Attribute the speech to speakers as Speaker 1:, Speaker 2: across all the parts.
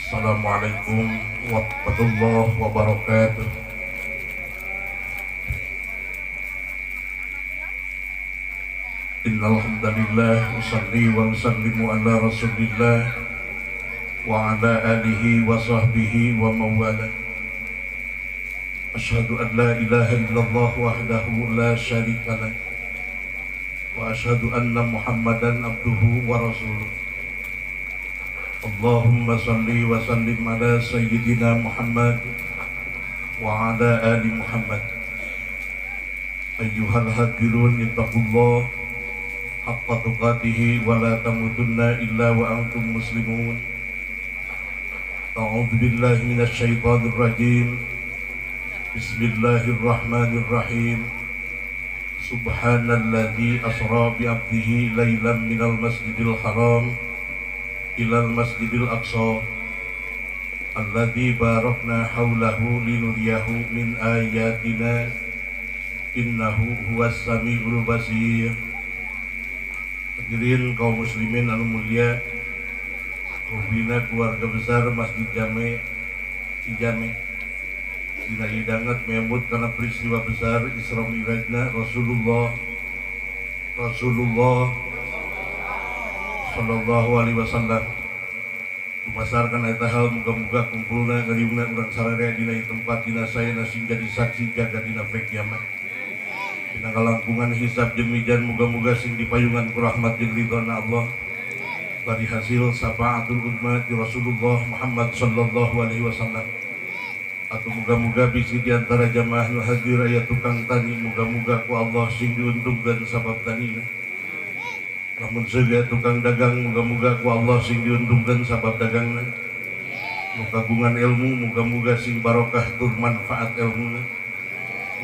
Speaker 1: Assalamualaikum warahmatullahi wabarakatuh. Innal hamdalillah usalli wa usallimu ala Rasulillah wa ala alihi wa sahbihi wa mawala. Asyhadu an la ilaha illallah wahdahu la syarika lah wa asyhadu anna Muhammadan abduhu wa rasuluh. Allahumma salli wa sallim ala sayyidina Muhammad wa ala ali Muhammad. Ayyuhal hadirun ittaqullah haqqa tuqatihi wa la tamutunna illa wa antum muslimun. A'udzu billahi minasy syaithanir rajim. Bismillahirrahmanirrahim. Subhanalladzi asra bi 'abdihi lailan minal masjidil haram ilal masjidil aqsa alladzi barakna haulahu linuriyahu min ayatina innahu huwas samiul basir. Hadirin kaum muslimin anu mulia, rubina keluarga besar Masjid Jame Cijame dina ieu danget memut kana peristiwa besar Isra Mi'rajna Rasulullah sallallahu alaihi wasallam. Dumasarkan eta hal muga-muga kumpulna ngariungna urang sararea dina ieu tempat dina sayana sing jadi saksi jaga dina poe kiamat. Dina kalangkungan hisab jeung mizan muga-muga sing dipayungan ku rahmat jeung ridhona Allah. Bari hasil syafaatul uzma di Rasulullah Muhammad sallallahu alaihi wasallam. Atau muga-muga bisi di antara jamaah nu hadir aya tukang tani, muga-muga ku Allah sing diuntungkeun sabab tanina. Lamun seuga tukang dagang, muga-muga ku Allah sing diuntungkeun sabab dagangna. Nu kagungan ilmu, muga-muga sing barokah tur manfaat ilmuna.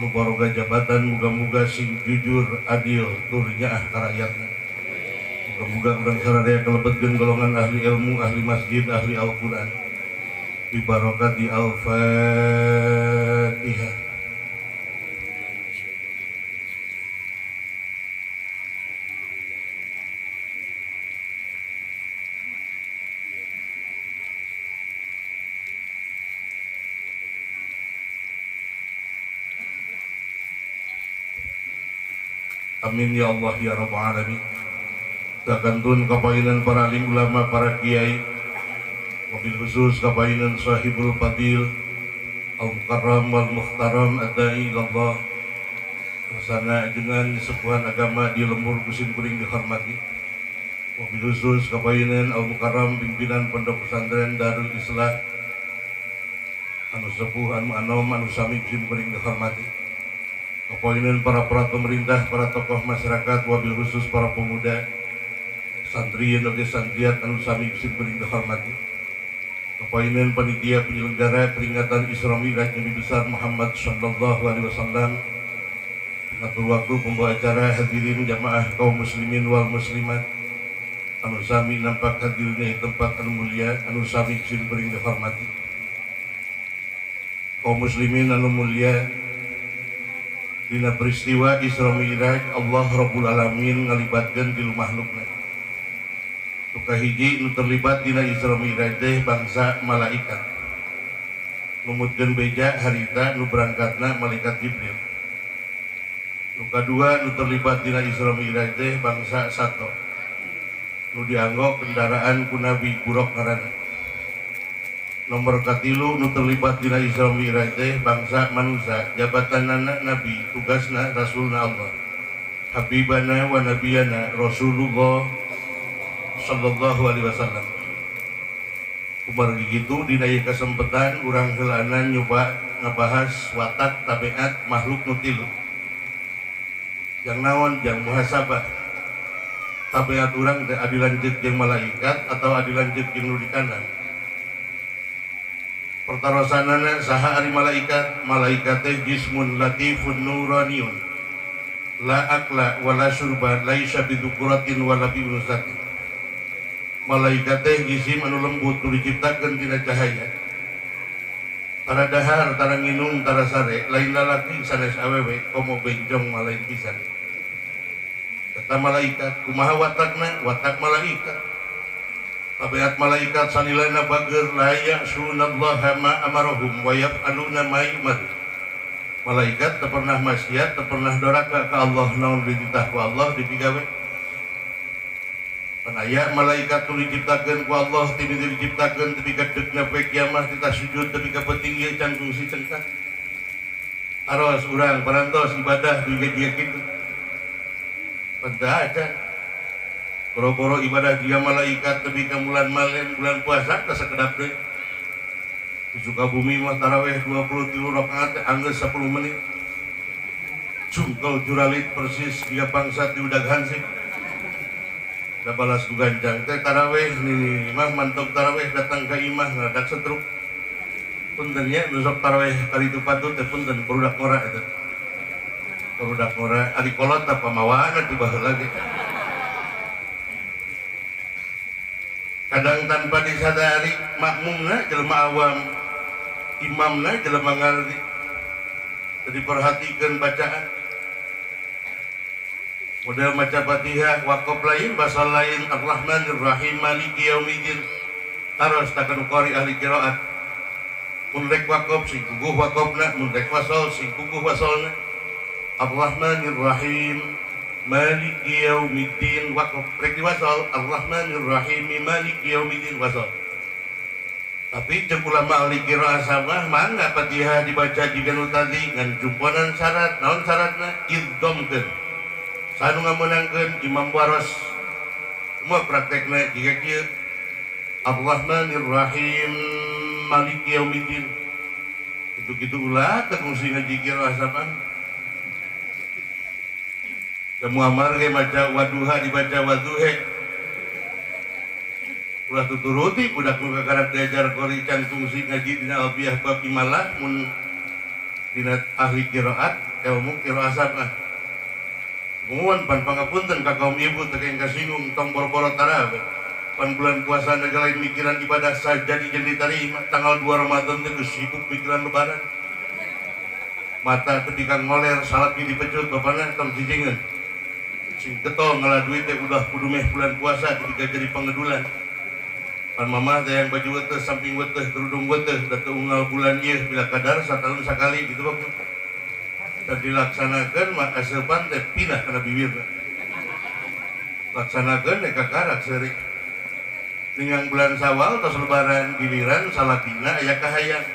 Speaker 1: Nu baroga jabatan, muga-muga sing jujur, adil tur nyaah ka rakyatna. Muga-muga urang sararea kalebetkeun golongan ahli ilmu, ahli masjid, ahli Al-Qur'an. Bi barakati Al-Fatihah. Amin ya Allah ya Rabbal alamin. Takantun kapainan para alim ulama, para kiai, wabil khusus kapainan sahibul fadil al-mukarram wal muhtaram ad-da'i ilallah. Rasana dengan sepuhan agama di lembur kusim kuring dihormati. Wabil khusus kapainan al-mukarram pimpinan pondok pesantren Darul Islah anu sepuh anu anom anu sami kusim kuring dihormati. Kapainan para perat pemerintah, para tokoh masyarakat, wabil khusus para pemuda, santri oge santriat anu sami kusim kuring dihormati. Kapainan panitia penyelenggara peringatan Isra Mi'raj Nabi besar Muhammad sallallahu alaihi wasallam. Ngatur waktu pembawa acara hadirin jamaah kaum muslimin wal muslimat anu sami nampak hadirnya di tempat anu mulia anu sami kusim kuring dihormati. Kaum muslimin anu mulia, dina peristiwa Isra Mi'raj Allah Rabbul Alamin ngalibatkeun tilu makhlukna. Nu kahiji nu terlibat dina Isra Mi'raj teh bangsa malaikat. Numutkeun beja harita nu berangkatna malaikat Jibril. Nu kadua nu terlibat dina Isra Mi'raj teh bangsa sato. Nu dianggo kendaraan ku Nabi Buraq ngaranna. Nomor katilu nu terlibat dina Isra Mi'raj teh bangsa manusia, jabatanana nabi, tugasna rasulna Allah. Habibana wa nabiyana Rasulullah sallallahu alaihi wasallam. Kumargi kitu dina ieu kasempatan urang heulana nyoba ngabahas watak tabiat makhluk nu tilu. Jang naon? Jang muhasabah. Tabiat urang teh adi lanceuk jeung malaikat atau adi lanceuk jeung nu di kanan. Pertarosanana saha ari malaikat? Malaikat teh jismun latifun nuraniun. La akla wala syurba laisa bidukuratin wala biunsatin. Malaikat teh jisim anu lembut nu diciptakeun tina cahaya. Tara dahar, tara nginum, tara sare, lain lalaki sanes awewe, komo bencong malain pisan. Kata malaikat, kumaha watakna? Watak malaikat. Tabiat malaikat salilana bager la ya'sunallaha ma amarahum wa yaf'aluna ma yu'mar. Malaikat teu pernah maksiat, teu pernah doraka ka Allah, naon dititah ku Allah dipigawe. Pan aya malaikat nu diciptakeun ku Allah, ti diciptakeun tepi ka deukna poe kiamah titah sujud tepi ka peuting ieu can kungsi cengkak. Aros urang parantos ibadah dugi jiga kitu. Pan teu acan. Boro-boro ibadah jiga malaikat tepi ka bulan malen bulan puasa teh sakedap deui. Di Sukabumi mah tarawih 23 rakaat teh anggeus 10 menit. Cungkel juralit persis jiga pangsa ti udag hansip. Da balas ku gancang teh tarawih nini mah mantog tarawih datang ka imah ngadak setruk. Punten nya nu sok tarawih kali itu patut teh punten barudak ngora eta. Barudak ngora ari kolot tah pamawana ti baheula ge. Kadang tanpa disadari makmumna jelema awam, imamna jelema ngarti. Teu diperhatikeun bacaan. Model maca Fatihah waqaf lain basal lain Ar-Rahmanir Rahim Maliki Yaumiddin. Taros takanu qari ahli qiraat. Mun rek waqaf sing puguh waqafna, mun rek wasal sing puguh wasalna. Ar-Rahmanir Rahim Maliki Yaumiddin waqaf rek diwasal Ar-Rahmanir Rahim Maliki Yaumiddin wasal. Tapi ceuk ulama ahli qiraat sama mangga Fatihah dibaca jiga nu tadi ngan jumponan syarat. Naon syaratna? Idghamkeun. Sanu ngameunangkeun Imam Waros. Kumaha praktekna jiga kieu? Ar-Rahmanir Rahim Maliki Yaumiddin. Kitu-kitu ulah teu kungsi ngaji qiraat sama. Da Muammar ge maca waduha dibaca waduhe. Ulah tuturuti budak nu kakarak diajar qori can kungsi ngaji dina alfiah bab imalah mun dina ahli qiraat ilmu qiraat sabah. Muhun pan pangapunten ka kaum ibu teu kenging kasinggung tong boro-boro tarawih. Pan bulan puasa negara lain mikiran ibadah sajadi jeung ditarima tanggal 2 Ramadan teh geus sibuk mikiran lebaran. Mata teu dika ngoler salaki dipecut bapana tong cicingeun. Sing getol ngalah duit teh udah kudu meh bulan puasa ketika jadi pengedulan. Pan mamah teh yang baju weteh samping weteh kerudung weteh da teu unggal bulan ieu bila kadar satahun sakali gitu Pak. Dan dilaksanakeun mah aseupan teh pindah kana bibirna. Laksanakeun teh kakarak seurik. Ningang bulan Sawal tos lebaran giliran salakina aya kahayang.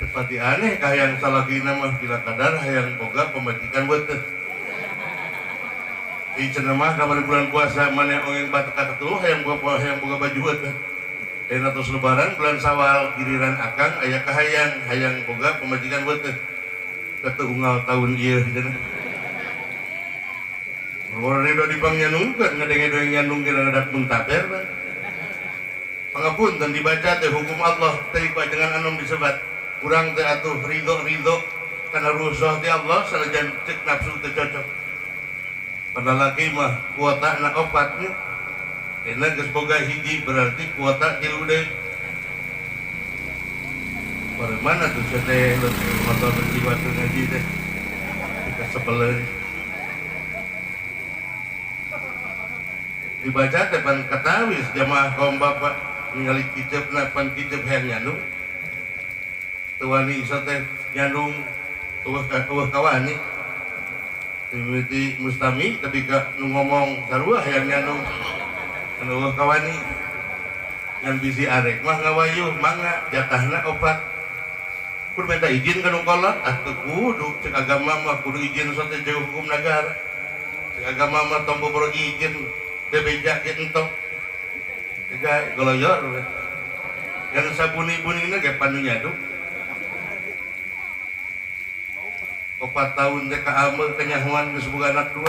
Speaker 1: Tepati aneh kahayang salakina mah bila kadar hayang boga pamajikan weteh. Di cenah mah kamari bulan puasa maneh ongeng batek katuh hayang boga baju weteh. Dina tos lebaran bulan Sawal giliran akang aya kahayang hayang boga pamajikan weteh. Teu unggal tahun ieu cenah. Urang udah dipangnyandungkeun ngadenge-denge nyandung kira ngadak muntaber. Pangapunten dibaca teh hukum Allah teh jangan anom disebat. Urang teh atuh ridho-ridho kana rusuh ti Allah sanajan cek nafsu teu cocok. Pada laki mah kuota na opat nya. Enak geus boga hiji berarti kuota 3 deui. Pada mana tuh teh motor benci waktu ngaji teh. Kita sebeleun. Dibaca teh pan katawis jamaah kaum bapak ningali kicepna pan kicep hayang nyandung. Teu wani iso teh nyandung eueuh kawani. Mimiti mustami tapi ka nu ngomong sarua hayang nyandung. Anu eueuh kawani. Ngan bisi arek mah ngawayuh mangga jatahna opat. Kudu minta izin ka nu kolot atuh kudu cek agama mah kudu izin sok teh jeung hukum nagara. Cek agama mah tong boro izin bebeja ge entong. Tiga goloyor we. Yang sabuni-bunina ge panu nyaduk. 4 tahun teh ka ame kanyahoan geus boga anak 2.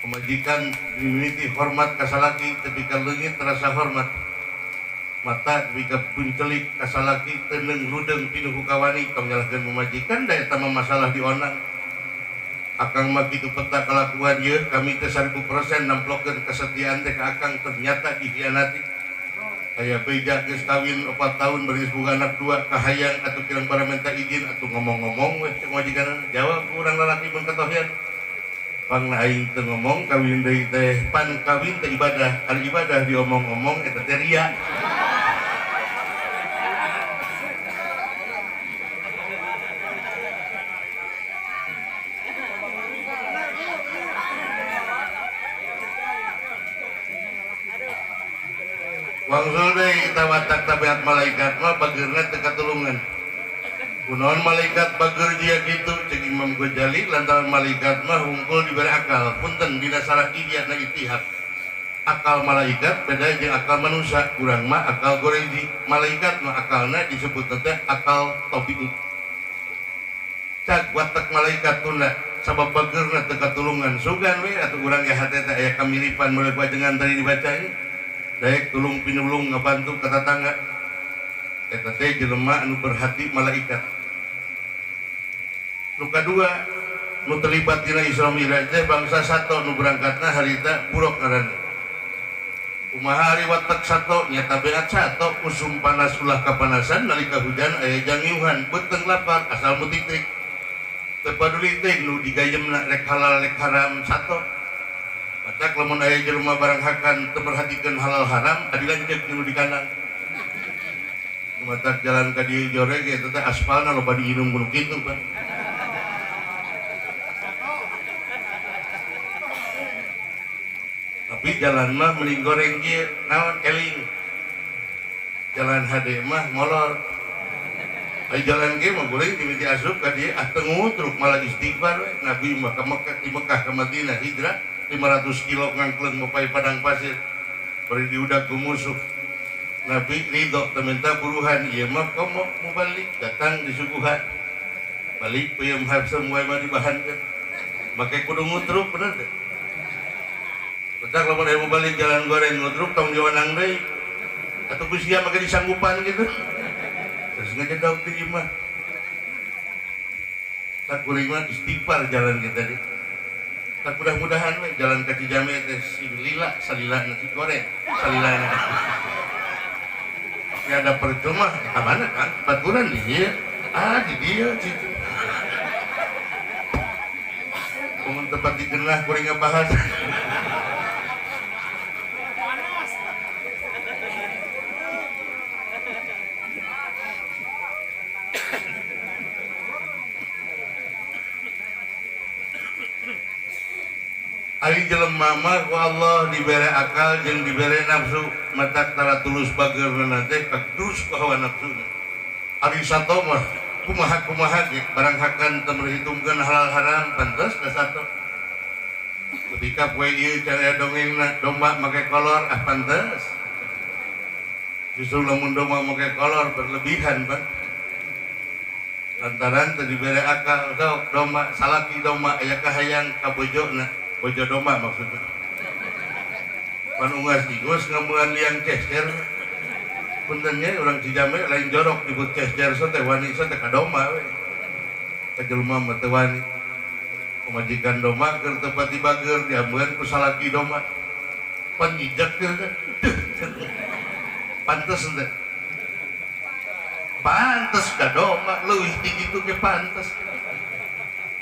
Speaker 1: Pamajikan dimimiti hormat ka salaki tepi ka leungit rasa hormat. Mata tepi ka buncelik ka salaki teu ludeng pinuh ku kawani tong nyalahkeun pamajikan da eta mah masalah di onang. Akang mah kitu peta kalakuan ieu kami teh 1000% namplokeun kesetiaan teh ka akang ternyata dikhianati. Aya beja geus kawin 4 tahun bari geus boga anak 2 kahayang atuh kirang bara minta izin atuh ngomong-ngomong weh cek majikanna jawab ku urang lalaki mun katohian. Pangna aing teu ngomong kawin deui teh pan kawin teh ibadah, ari ibadah diomong-omong eta teh ria. Wangsul deui kita watak tabiat malaikat mah bageurna teu katulungan. Kunaon malaikat bager jia kitu cek Imam Ghazali lantaran malaikat mah hungkul dibere akal. Punten dina sarah ieu na itihad. Akal malaikat beda jeung akal manusia, urang mah akal goreji. Malaikat mah akalna disebut teh akal tabi'i. Cag watak malaikat tunda sabab bageurna teu katulungan sugan we atuh urang ge hate teh aya kamiripan mulai pajengan tadi dibaca. Daek tulung pinulung ngabantu ka tatangga. Eta teh jelema anu berhati malaikat. Nu kadua nu terlibat dina Isra Mi'raj teh bangsa sato nu berangkatna harita buruk ngaranna. Kumaha ari watek sato nya tabiat sato usum panas ulah kapanasan nalika hujan aya jangiuhan beuteung lapar asal mutikrik. Teu paduli teh nu digayemna rek halal rek haram sato. Matak lamun aya jelema barang hakan teu merhatikeun halal haram adi lanceuk nu di kandang. Matak jalan ka dieu jore ge eta teh aspalna loba diinum kudu kitu pan. Tapi jalan mah mending goreng kieu naon eling. Jalan hade mah molor. Ai jalan ge mah goreng dimiti asup ka dieu ah teu ngutruk malah istighfar we. Nabi mah ka Mekah, di Mekah ka Madinah hijrah 500 kilo ngangkleung mapay padang pasir. Bari diudag ku musuh. Nabi ridho teu minta buruhan ieu mah komo mubalik datang disuguhan. Balik peuyeum harsem wae mah dibahankeun. Make kudu ngutruk bener teh. Betak lamun aya balik jalan goreng ngutruk tong diwanang deui. Atuh ku sia make disanggupan gitu. Terus ngejedog di imah. Tak kuring mah istighfar jalan kita tadi. Tak mudah-mudahan we jalan ka Cijame teh sing lila salila nasi goreng salilana. Ya ada percuma ka mana Kang? Baturan di dieu. Ah di dieu situ. Mun tempat digenah kuring ngabahas. Ari jelema mah ku Allah dibere akal jeung dibere nafsu, matak tara tulus bageurna teh kagerus ku hawa nafsuna. Ari sato mah kumaha-kumaha ge barang hakan teu merhitungkeun halal haram pantes ka sato. Ketika poe ieu can aya dongengna domba make kolor ah pantes. Justru lamun domba make kolor berlebihan Pak. Lantaran teu dibere akal sok domba salaki domba aya kahayang ka bojona. Bojo domba maksudnya. Pan unggas ingus ngamuan liang cecer. Puntennya urang Cijambe lain jorok disebut cecer so teh wani so teh ka domba we. Ka jelema mah teu wani. Pamajikan domba keur teu pati bager diambeun ku salaki domba. Pan nyijek teh. Pantes teh. Pantes ka domba leuwih ti kitu ge pantes.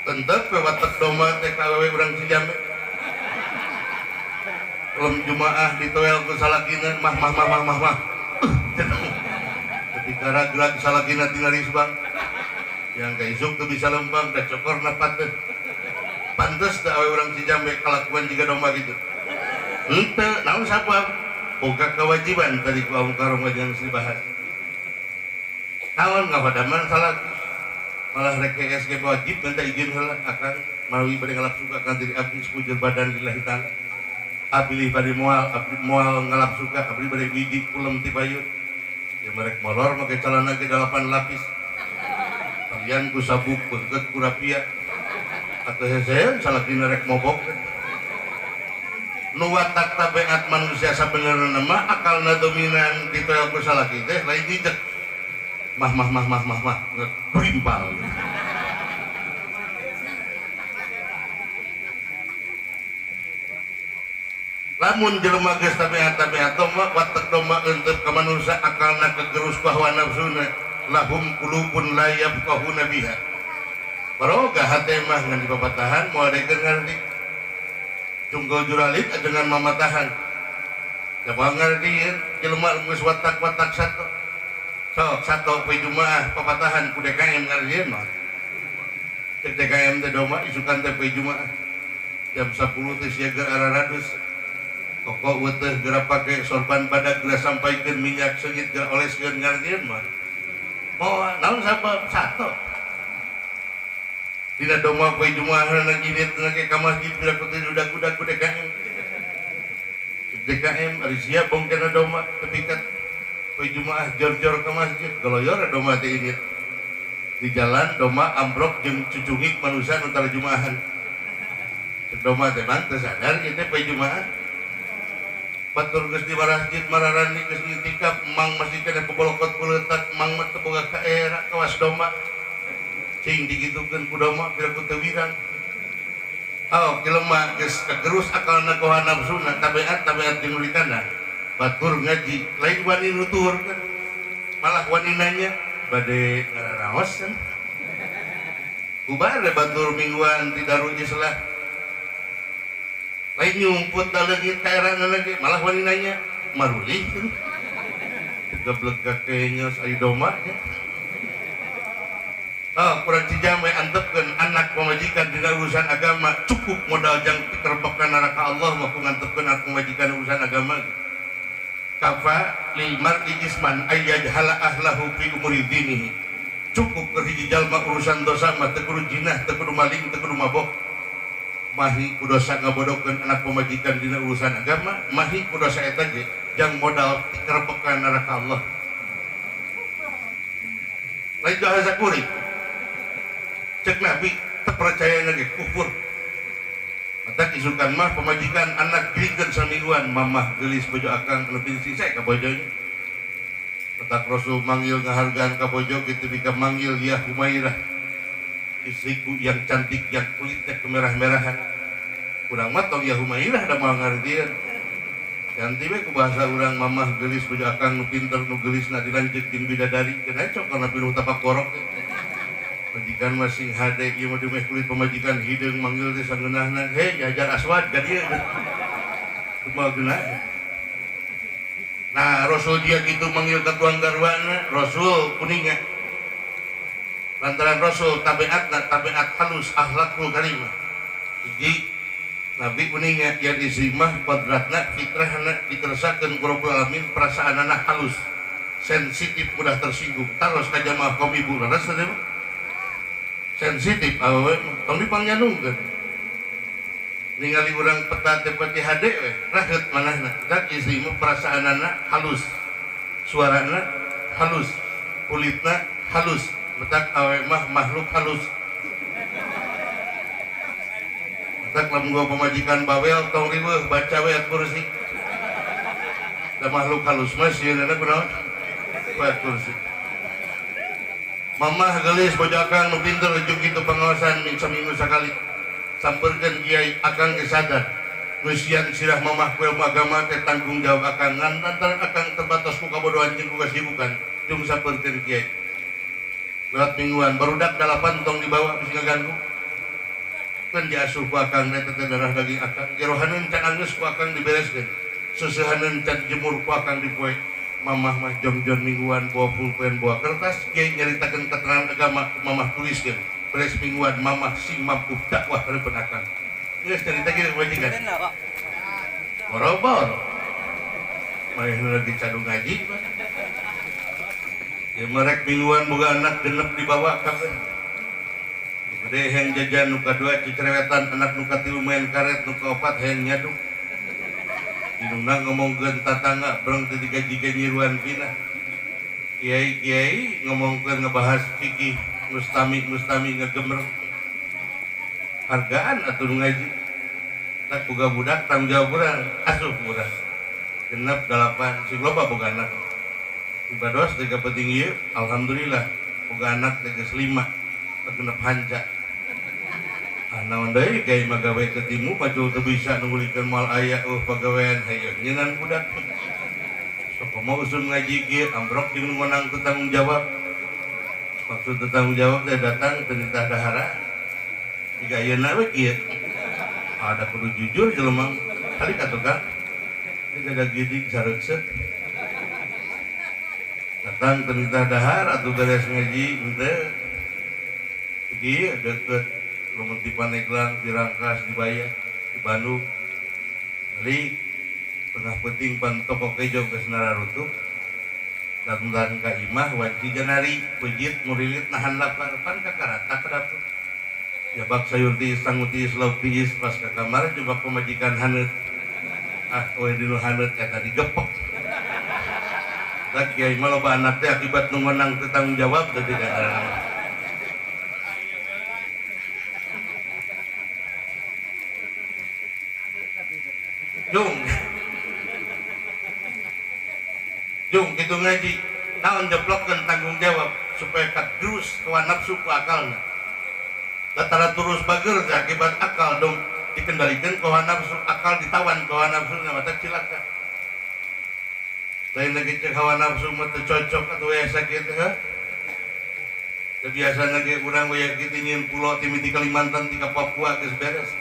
Speaker 1: Tentep we watek domba teh ka awewe urang Cijambe. Lem jumaah ditoel ku salakina mah mah mah mah mah mah. Ketika ragrag salakina tinggal risbang. Yang kaisuk teu bisa lempang da cokorna pateuh. Pantes teu awe urang Cijambe kalakuan jiga domba gitu. Henteu, naon sabab? Boga kewajiban tadi ku Abu Karom yang dibahas. Naon ngapadaman salaki. Malah rek KS ge wajib minta izin heula akan mawi bade ngalap suka kan diri abdi sekujur badan lillahi taala. Abdi bade moal, abdi moal ngalap suka, abdi bade wiji kulem ti payun. Ya merek molor make calana ge 8 lapis. Kalian ku sabuk beukeut ku rapia. Atuh hese salakina rek mobok. Nu watak tabiat manusia sabenerna mah akalna dominan ditoel ku salaki teh lain jejek. Mah mah mah mah mah mah ngerimpal. Lamun jelema geus tabiat-tabiat domba watek domba eunteup ka manusia akalna kegerus ku hawa nafsuna lahum qulubun la yafqahuna biha. Baroga hate mah ngan dipapatahan moal dekeun ngarti. Cungkul juralit ajengan mamatahan. Da ngartieun jelema geus watak-watak sato. Sok sato poe Jumaah papatahan ku DKM ngartieun mah. Cek DKM teh doma isukan teh poe Jumaah. Jam 10 teh sia ge araradus. Koko weteh geura pake sorban badak geura sampaikeun minyak seungit geura oleskeun ngartieun mah. Moal naon sabab sato. Dina doma poe Jumaah indit ge ka masjid bila ku teh udag-udag ku DKM. DKM ari sia bongkena doma tepi ka poe Jumaah jor-jor ka masjid goloyor doma teh indit. Di jalan doma ambrok jeung cucungik manusia nu tara Jumaahan. Cek doma teh bang teu sadar ieu teh poe Jumaah. Batur geus di masjid mararani geus ngitikap mang masih keneh pobolokot kuleutak mang mah teu boga kaera kawas doma. Cing digitukeun ku doma pira ku teu wirang. Oh, jelema geus kagerus akalna ku hawa nafsuna tabiat tabiat jeung nu dikana. Batur ngaji lain wani nutur kan. Malah wani nanya bade ngararaos kan. Kubar batur mingguan ti Darul Islah. Lain nyumput da leungit kaerana lagi malah wani nanya marulih kan. Geblek kakenyos ari doma nya. Oh, kurang cijambe antepkeun anak pamajikan dina urusan agama cukup modal jang dikerebekan neraka Allah mah ku ngantepkeun anak pamajikan urusan agama. Kafa lil mar'i isman ayyajhala ahlahu fi umuri dinihi. Cukup keur hiji jalma urusan dosa mah teu kudu jinah, teu kudu maling, teu kudu mabok. Mahi ku dosa ngabodokeun anak pamajikan dina urusan agama, mahi ku dosa eta ge jang modal dikerebekan neraka Allah. Lain bahasa kuring. Cek Nabi terpercaya lagi kufur. Mata isukan mah pemajikan anak giringkeun samingguan mamah geulis bojo akang lebih sisek ka bojonya. Matak Rasul manggil ngahargaan ka bojo kitu bika manggil ya Humairah. Istriku yang cantik yang kulitnya kemerah-merahan. Urang mah tong ya Humairah da moal ngartieun. Ganti we ku bahasa urang mamah geulis bojo akang nu pinter nu geulisna dilanjut jeung bidadari kena cok karena pinuh tapak gorok. Pamajikan masing hade ieu mah dumeh kulit pamajikan hideung manggil teh sangeunahna hei Hajar Aswad ka dieu. Kumaha geunah. Nah Rasul dia gitu manggil ka tuang garwana Rasul kuninga. Lantaran Rasul tabiatna tabiat halus akhlakul karimah. Hiji Nabi kuninga yang istri mah kodratna fitrahna diteresakeun ku Rabbul Alamin perasaanana halus sensitif mudah tersinggung taros ka jamaah kaum ibu leres teh mah. Sensitif awewe mah tong dipangnyanungkeun ningali urang peta teh peti hade we raheut manahna da istri mah perasaanana halus suarana halus kulitna halus betak awewe mah makhluk halus betak lamun gua pamajikan bawel tong riweuh baca we ayat kursi da makhluk halus mah sieunna kunaon ayat kursi. Mamah geulis bojo akang nu pinter jeung kitu pengawasan min saminggu sakali. Sampeurkeun kiai akang geus sadar. Ngeusian sirah mamah ku ilmu agama teh tanggung jawab akang ngan lantaran akang terbatas ku kabodohan jeung ku kasibukan jeung sampeurkeun kiai. Lewat mingguan barudak 8 tong dibawa bisi ngaganggu. Keun diasuh ku akang eta teh darah daging akang. Gerohaneun can anggeus ku akang dibereskeun. Seusehaneun can jemur ku akang dipoe. Mamah mah jongjon mingguan bawa pulpen bawa kertas kiai nyaritakeun keterangan agama mamah tuliskeun beres mingguan mamah sing mampu dakwah hareupeun akang geus carita kieu majikan boro-boro manehna lagi cadu ngaji ya merek mingguan boga anak genep dibawa kabeh gede hayang jajan nu kadua cecerewetan anak nu katilu main karet nu kaopat hayang nyaduk Indungna ngomongkeun tatangga breng teu digaji nyiruan pinah. Kiai-kiai ngomongkeun ngebahas fikih mustami-mustami ngegemreng. Hargaan atuh nu ngaji. Tak boga budak tanggung jawab urang, asup urang. Genep 8 sing loba boga anak. Ibados teh penting ieu, alhamdulillah boga anak teh geus 5, genep hanca. Ah, naon deui kiai mah gawe teu timu pacul teu bisa nungulikeun moal aya pagawean hayoh nyeungan budak. Sok komo usum ngaji kieu ambrok jeung nu ngonang teu tanggung jawab. Maksud teu tanggung jawab teh datang teu nitah dahara. Jiga ayeuna we kieu. Ada kudu jujur jelema. Kali katuh Kang. Ini ada gidig sareukseut. Datang teu dahar atuh beres ngaji henteu. Di deket lamun di Pandeglang, di Rangkas, di Bayah, di Bandung. Balik tengah peuting pan toko kejo geus nararutup. Datang ka imah wanci janari peujeut murilit nahan lapar pan kakarata ka dapur. Jabak sayur tiis sangu tiis lauk tiis pas ka kamar jebak pamajikan haneut. Ah we di nu haneut eta digepek. Tah kiai mah loba anak teh akibat nu meunang teu tanggung jawab teh tidak ngaranna mah. Jung. Jung kitu ngaji. Naon jeplokkeun tanggung jawab supaya kagerus hawa nafsu ku akalna. Latara terus bager teh akibat akal dong dikendalikan ku hawa nafsu, akal ditawan ku hawa nafsu na mata cilaka. Lain lagi cek hawa nafsu mah teu cocok atuh waya sakieu teh heuh. Teu biasana ge urang waya kitu nyieun pulo ti miti Kalimantan ti ka Papua geus beres.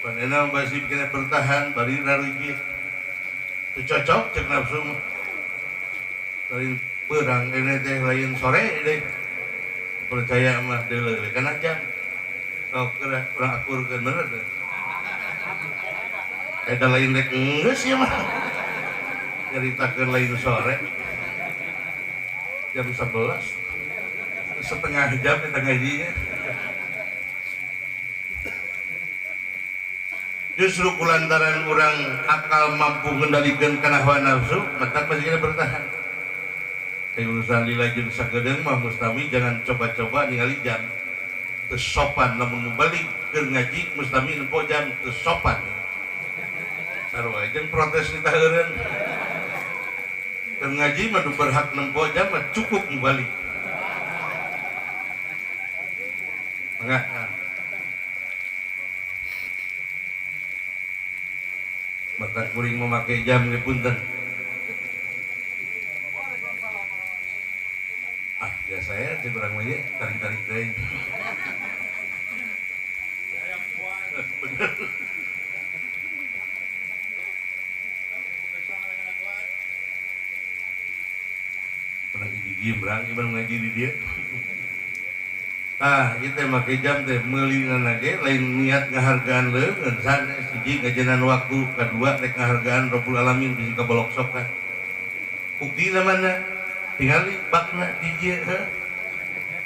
Speaker 1: Panena masih kena bertahan bari rarujit. Teu cocok cek nafsu mah. Lain perang ini teh lain sore deh. Percaya mah deuleu kana jam. Sok geura urang akurkeun bener teh. Eta lain rek geus ieu mah. Nyaritakeun lain sore. Jam 11. Setengah jam eta ngajinya. Justru kulantaran orang akal mampu mengendalikan kana hawa nafsu, maka pasti kena bertahan. Kayak urusan lila jeung sakedeung mah mustami jangan coba-coba ningali jam. Teu sopan lamun balik keur ngaji mustami nempo jam teu sopan. Sarua jeung protes kita heureun. Keur ngaji mah nu berhak nempo jam mah cukup balik. Mangga. Mata kuring memakai jam ge punten. Ah, biasa ya, cek urang mah ye, tarik-tarik teuing. Bener. Pernah hiji gimrang, ieu ngaji di dieu. Ah, ieu teh make jam teh meulina ge lain niat ngahargaan leungeun sanes hiji ngajenan waktu, kadua rek ngahargaan Rabbul Alamin bisi kabolok sokan. Buktina mana? Tingali bakna di dieu heuh.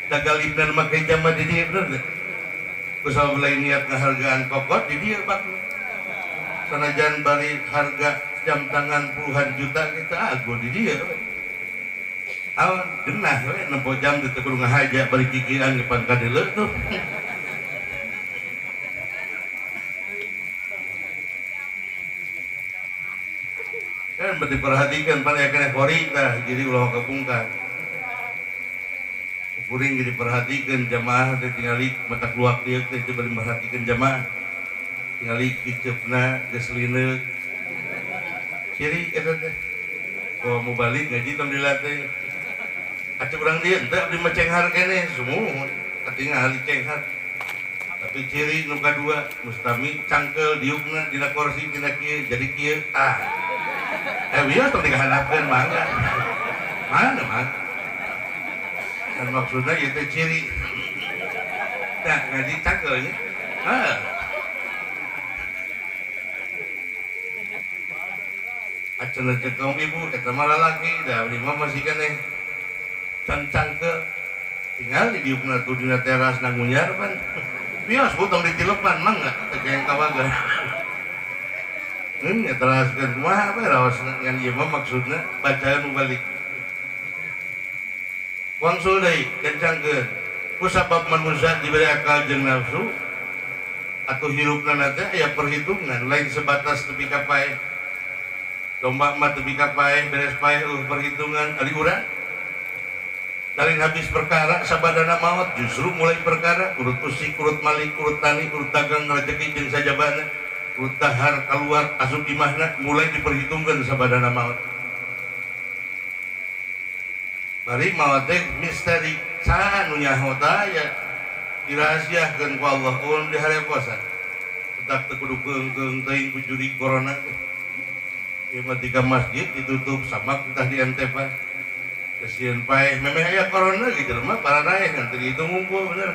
Speaker 1: Da galibna make jam mah di dieu bener teu? Kusabab lain niat ngahargaan kokot di dieu bakna. Sanajan bari harga jam tangan puluhan juta kita ago di dieu. Awan genah we nempo jam teh kudu ngahaja bari kikian ge pangkadeuleu tuh. Kan berarti diperhatikan pan aya keneh kori tah jadi ulah kabungkar. Kuring ge diperhatikeun jamaah teh tingali mata keluak dieu teh bari merhatikeun jamaah. Tingali kiceupna geus lineuk. Ciri eta teh. Bawa mau balik ngaji tong dilatih. Acuk urang dieu henteu abdi mah cenghar keneh sumuhun katingali cenghar. Tapi ciri nu kadua mustami cangkeul diukna dina kursi dina kieu jadi kieu tah. Wios tong dikahandapkeun mangga. Mana mah? Kan maksudna ieu teh ciri. Tah ngaji cangkeul nya. Heuh. Acan cek kaum ibu eta mah lalaki da abdi mah masih keneh cangcangkeul tinggal di diukna tuh dina teras nangunyar pan. Wios bu tong ditilepan mangga teu kayak kawaga. Ini teraskeun kumaha we raosna ngan ieu mah maksudna bacaan balik. Wangsul deui kencangkeun. Ku sabab manusia diberi akal jeung nafsu atuh hirupna teh aya perhitungan lain sebatas tepi ka paeh. Domba mah tepi ka paeh beres paeh perhitungan ari urang. Lain habis perkara sabadana maot justru mulai perkara urut usik, urut malik, urut tani, urut dagang, rejeki jeung sajabana, urut dahar keluar asup imahna mulai diperhitungkeun sabadana maot. Bari maot teh misteri saha nu nyaho tah aya dirahasiakeun ku Allah ulun dihareposan. Tetap teu kudu keung-keung teuing ku juri corona teh. Ieu mah tiga masjid ditutup sama kita di entepan. Kasihan paeh memeh aya corona ge jelema pararaeh ngan teu dihitung ngumpul bener.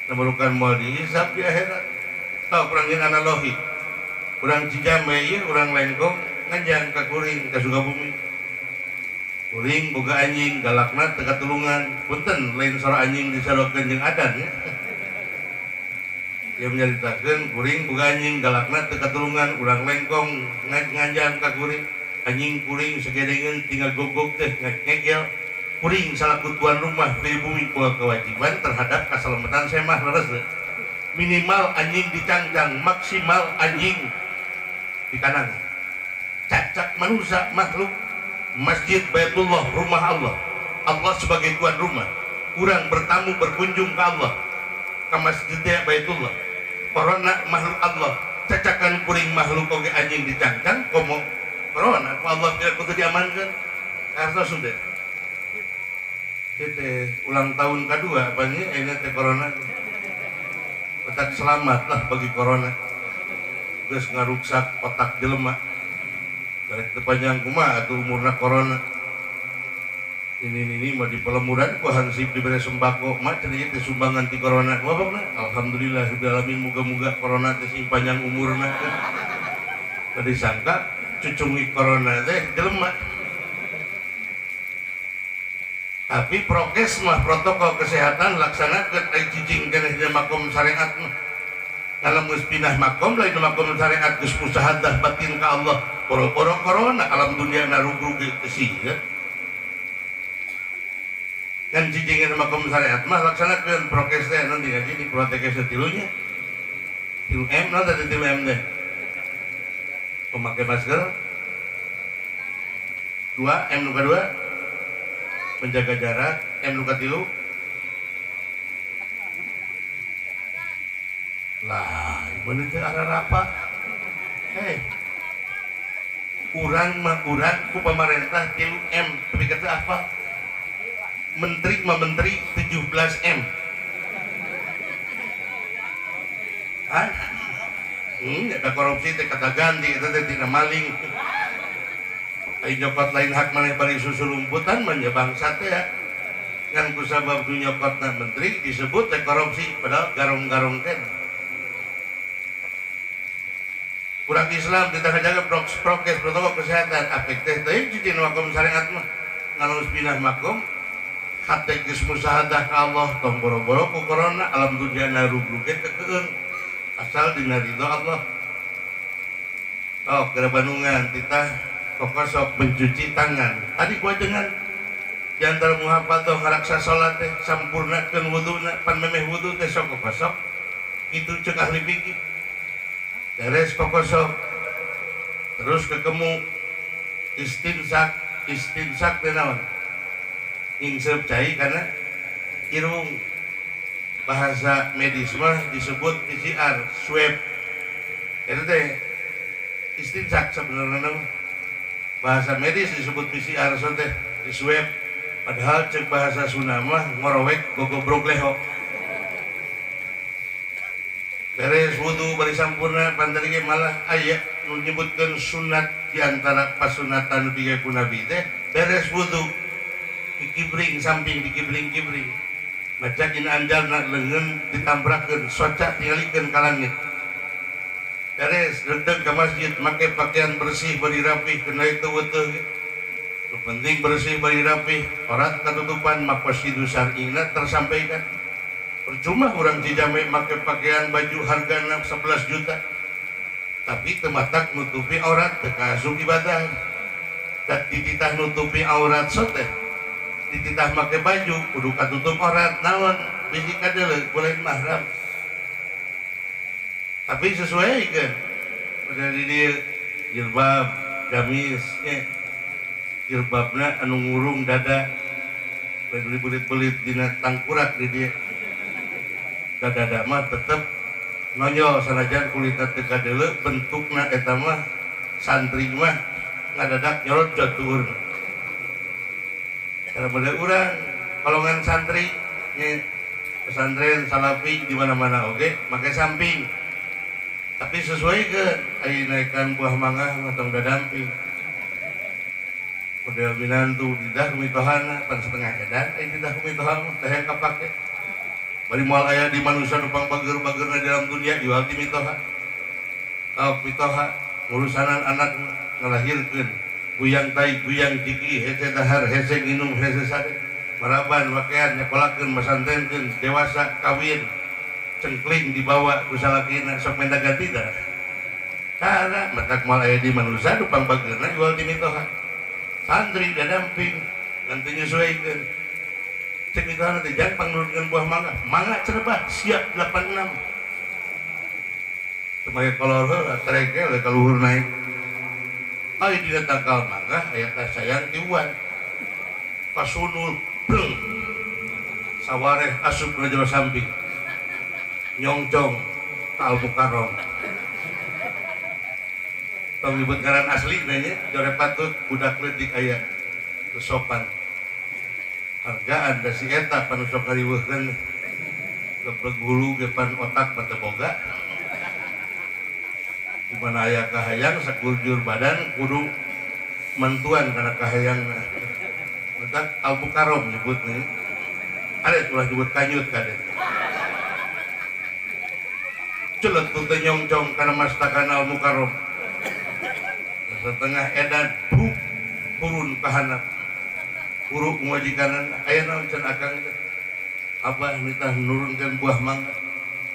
Speaker 1: Nabarukan moal dihisab di akhirat. Tah urang jeung analogi. Urang Cijambe ieu urang Lengkong nganjang ka kuring ka Sukabumi. Kuring boga anjing galakna teu katulungan. Punten lain sora anjing disaruakeun jeung adan nya. Ieu menyaritakeun kuring boga anjing galakna teu katulungan urang Lengkong nganjang ka kuring. Anjing kuring sagedengeun tinggal gogog teh ngegel. Kuring salaku tuan rumah pribumi boga kewajiban terhadap kasalamatan semah leres teu. Minimal anjing dicangcang, maksimal anjing dikanangan. Cacak manusia makhluk masjid Baitullah rumah Allah. Allah sebagai tuan rumah. Urang bertamu berkunjung ke Allah ke masjid Baitullah. Corona makhluk Allah. Cacakan kuring makhluk oge anjing dicangcang komo corona ku Allah tidak kudu diamankan. Karena sudah. Itu ulang tahun kedua apanya ini teh corona. Otak selamat lah bagi corona. Geus ngaruksak otak jelema. Darek teu panjang kumaha atuh umurna corona. Ini mah di pelemuran ku hansip dibere sembako mah cenah ieu teh sumbangan ti corona. Kumaha Alhamdulillah rabbil alamin muga-muga corona teh sing panjang umurna. Tadi sangka cucungi corona teh jelema. Tapi prokes mah protokol kesehatan laksanakeun ai cicing keneh di makom syariat mah. Kalau geus pindah makom lain makom syariat geus musahadah batin ka Allah. Boro-boro corona alam dunia narugrug teu sieun. Kan cicing di makom syariat mah laksanakeun prokes teh nanti ngaji di prokes tilunya. 3M naon tadi 3M teh? Pemakai masker. 2 M nu kadua menjaga jarak, M nu katilu lah, ieu teh ararapa. Hei, urang mah urang ku pamarentah 3M, tapi kata apa? Menteri mah menteri 17 M. Hah? Ada korupsi teh kata ganti, eta teh tina maling. Ai nyokot lain hak maneh bari susu lumputan mah nya bangsa teh ya. Ngan kusabab nu nyokotna menteri disebut teh korupsi padahal garong-garong teh. Kurang Islam tidak ngajaga prokes protokol kesehatan apik teh teuing cicing makom syariat mah. Ngalus pindah makom hate geus musahadah ka Allah tong boro-boro ku corona alam dunia narugruge kekeun asal dina ridho Allah. Oh, keur Bandungan titah kokosok mencuci tangan. Tadi gua dengan di antara muhafadzah ngaraksa salat teh sampurnakeun wuduna pan memeh wudu teh sok kokosok itu cek ahli fikih. Beres kokosok terus kekemu istinsak, istinsak teh naon? Nyingseup cai kana irung. Bahasa medis mah disebut PCR, swab. Itu teh istinsak sebenarnya. Bahasa medis disebut PCR so teh di swab. Padahal cek bahasa Sunda mah ngorowek gogobrog leho. Beres wudu bari sampurna pan tadi ge malah aya nu nyebutkeun sunat di antara pasunatan nu ku Nabi teh beres wudu dikibring samping dikibring-kibring maca dina anjalna leungeun ditambrakeun soca tingalikeun ka langit. Beres redeg ka masjid make pakaian bersih bari rapih kena itu weuteung. Nu penting bersih bari rapih, aurat katutupan maqasidu syar'ina tersampaikan. Percuma urang Cijambe make pakaian baju hargana 11 juta. Tapi teu matak nutupi aurat teu kaasup ibadah. Dan dititah nutupi aurat so teh. Dititah make baju kudu katutup aurat naon bisi kadeuleu ku lain mahram. Tapi sesuai kan pada di dieu jilbab, gamis nya. Jilbabna anu ngurung dada lain dibelit-belit dina tangkurak di dieu. Dada mah tetep nonyol sanajan kulitna teu kadeuleu bentukna eta mah santri mah ngadadak nyorot jatuhurna. Karena pada urang golongan santri nya pesantren salafi di mana-mana oge make samping. Tapi sesuai ke ai naikkan buah mangga mah tong dadamping. Model minantu didah mitohana pan setengah edan ai didah mitohan mah teh yang kapake. Bari moal aya di manusia nu pangbager-bagerna dalam dunia jual ti mitoha. Taok mitoha ngurusanan anak ngalahirkeun guyang tai guyang ciki hese dahar hese nginum hese sare maraban pakean nyakolakeun masantrenkeun dewasa kawin cengkling dibawa ku salakina sok menta ganti tah tara matak moal aya di manusia nu pangbageurna jual ti mitoha santri dadamping ngan teu nyesuaikeun cek mitohana teh jang pangnurunkeun buah mangga mangga cenah bah siap 86 teu make kolor heula terekel we ka luhur naik ai dina tangkal mangga aya kasayang tiuan kasunul breng sawareh asup kana jero samping nyongcong ka Al Mukarram tong nyebut ngaran asli na nya jore patut budak leutik aya teu sopan hargaan da si eta pan sok ngariweuhkeun lebreg hulu ge pan otak mah teu boga di mana aya kahayang sakurjur badan kudu mantuan kana kahayangna matak Al Mukarram nyebutna kade ulah nyebut kanyut kade celetuk teh nyongcong kana mastakan Al Mukarram setengah edan bruk turun ka handap huruk majikanan aya naon can akang teh abah nitah nurunkeun buah mangga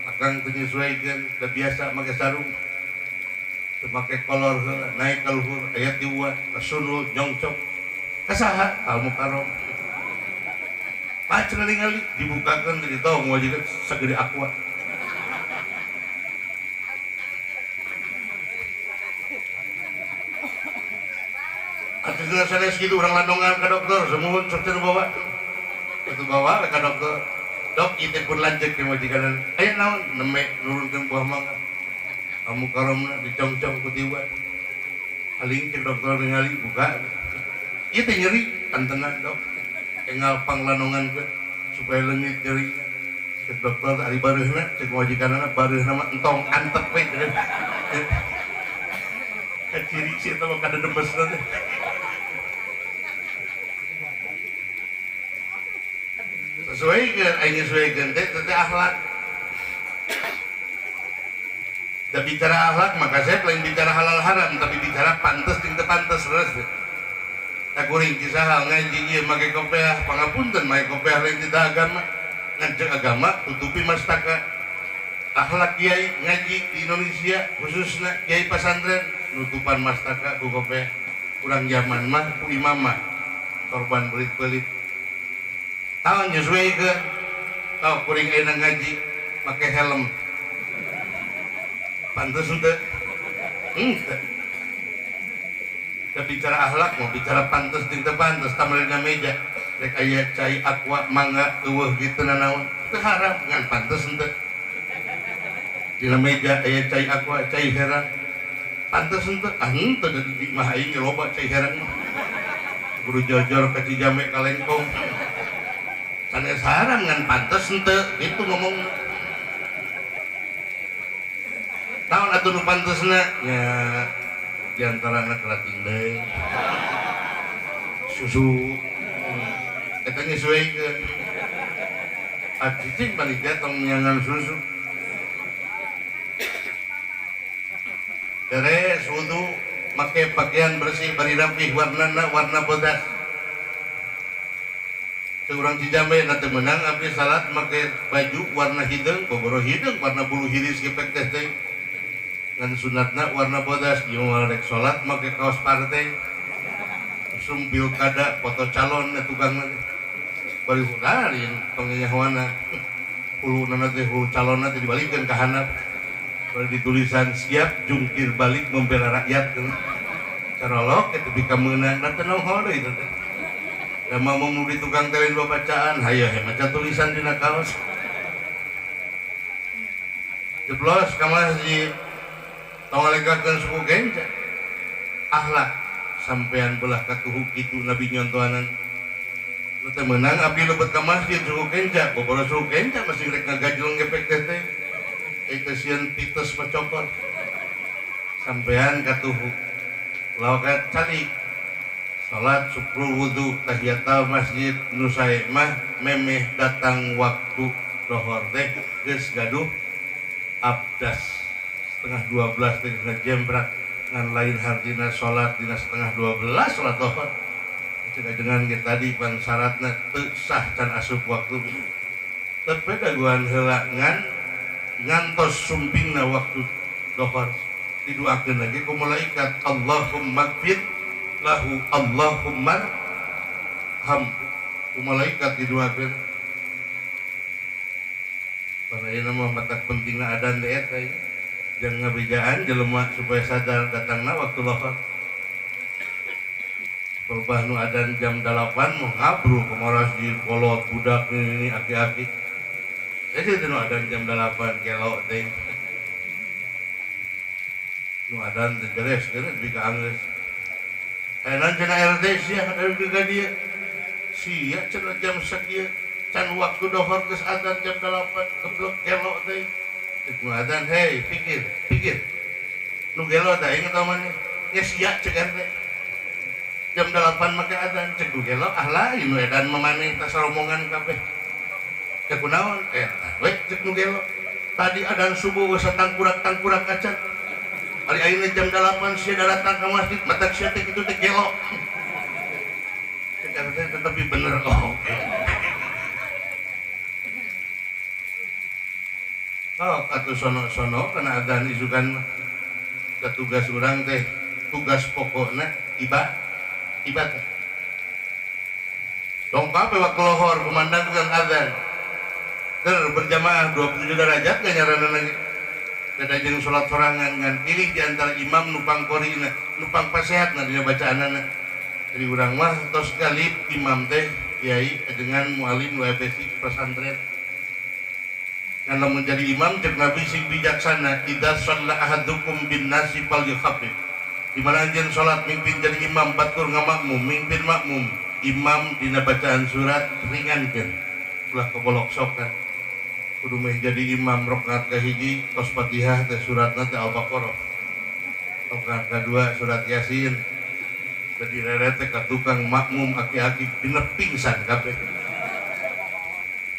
Speaker 1: akang teu nyesuaikeun da biasa make sarung teu make kolor heula naik ka luhur aya tiuan kasunul nyongcong ka saha ka Al Mukarram pac ningali dibukakeun teh ditong majikan sagede aqua. Atuh geus sanes kitu urang landongan ka dokter sumuhun sok cenah bawa. Atuh bawa we ka dokter. Dok ieu teh pun lanceuk teh majikanan. Aya naon nembe nurunkeun buah mangga. Al Mukarramna dicongcong ku tiwan. Aling cek dokter ningali buka. Ieu teh nyeri kantenan dok. Engal panglandongankeun supaya leungit nyerina. Cek dokter ari bareuhna cek majikanana bareuhna mah entong antep we cenah. Kaciri si eta mah kadedembesna teh. Sesuaikeun ai nyesuaikeun teh teh akhlak. Da bicara akhlak maka saya lain bicara halal haram tapi bicara pantes jeung teu pantes leres teh. Da kuring kisah hal ngaji ieu make kopeah pangapunten make kopeah lain tita agama ngan ceuk agama tutupi mastaka. Akhlak kiai ngaji di Indonesia khususna kiai pasantren nutupan mastaka ku kopeah. Urang zaman mah ku imamah sorban belit-belit. Taon nyesuaikeun tau kuring ayeuna ngaji make helm. Pantes henteu? Henteu. Da bicara akhlak mah bicara pantes jeung teu pantes tamal dina meja rek aya cai aqua mangga eueuh kitu nanaon teu haram ngan pantes henteu. Dina meja aya cai aqua cai herang pantes henteu? Ah henteu da di imah aing ge loba cai herang mah. Kudu jojor ka Cijambe ka Lengkong. Sanes haram ngan pantes henteu kitu ngomongna. Naon atuh nu pantesna? Nya diantarana kerating deui. Susu. Eta nyesuaikeun. Ah cicing panitia tong nyangan susu. Beres wudu make pakaian bersih bari rapih warnana warna bodas. Teu urang Cijambe na teu meunang abdi salat make baju warna hideung, boboro hideung warna bulu hiris gepek teh teh. Ngan sunatna warna bodas, ieu mah rek salat make kaos partai. Usum pilkada foto calon na tukangna teh. Bari hurarin tong nyahoana. Huluna teh hulu calonna teh dibalikeun ka handap. Bari ditulisan siap jungkir balik membela rakyat teh. Carolok eta bika meunang da teu nongol deui teh. Da mah mun di tukang teh lain babacaan, hayo he maca tulisan dina kaos. Jeblos ka masjid. Tong ngalenggahkeun suku genca. Akhlak sampean belah katuhu kitu Nabi nyontohanan. Nu teu meunang abdi lebet ka masjid suku kenca, boboro suku kenca masih rek ngagajleng gepek teh teh. Eta sieun pites mah cokot. Sampean katuhu lawakan calik salat supru wudu tahiyatul masjid nu sae mah memeh datang waktu lohor teh geus gaduh abdas 11:30 teh ngejembrak ngan lain hartina salat dina 11:30 salat lohor cek ajengan ge tadi pan syaratna teu sah can asup waktu tapi daguan heula ngan ngantos sumpingna waktu lohor didoakeun lagi ku malaikat Allahumma gfir lahu Allahumma ham ku malaikat didoakeun. Karena ayeuna mah matak pentingna adan teh eta jang ngabejaan jelema supaya sadar datangna waktu lohor. Pelbah nu adan jam 8 mah ngabru ke masjid kolot budak ini aki-aki. Jadi nu adan jam 8 kelok teh. Nu adan teh jeres geus di ka anggeus. Ayeuna cenah RT sia dari ka dieu. Sia cenah jam sakieu can waktu dohor geus adan jam 8 geblek kelok teh. Nu adan hei pikir pikir. Nu gelo teh aing tau maneh. Geus sia cek RT. Jam 8 make adan cek nu gelo ah lain nu edan mah maneh tas rombongan kabeh. Cek kunaon eta we cek nu gelo. Tadi adan subuh geus tangkurak-tangkurak acan. Ari ayeuna jam 8 sia datang ka masjid matak sia teh kitu teh gelo. Cek RT tetapi bener oh. Oh, atuh sono-sono kana adzan isukan mah. Tugas urang teh tugas pokokna ibadah. Dongkap waktu lohor kumandang tukang adzan. Ter berjamaah 27 derajat gak nyarana lagi. Kada jeung salat sorangan ngan pilih di antara imam nupang korina, nupang pasehatna dina bacaanana. Jadi urang mah tos galib imam teh kiai dengan muallim nu basic pesantren. Karena menjadi imam cek Nabi sing bijaksana idza shalla ahadukum bin nasi falyukhaffif. Di mana anjeun salat mimpin jadi imam batur ngamakmum mimpin makmum imam dina bacaan surat ringankeun ulah keboloksokan. Kudu meh jadi imam rakaat kahiji tos Fatihah teh suratna teh Al-Baqarah. Rakaat kadua surat Yasin. Jadi reret teh ka tukang makmum aki-aki dina pingsan kabeh.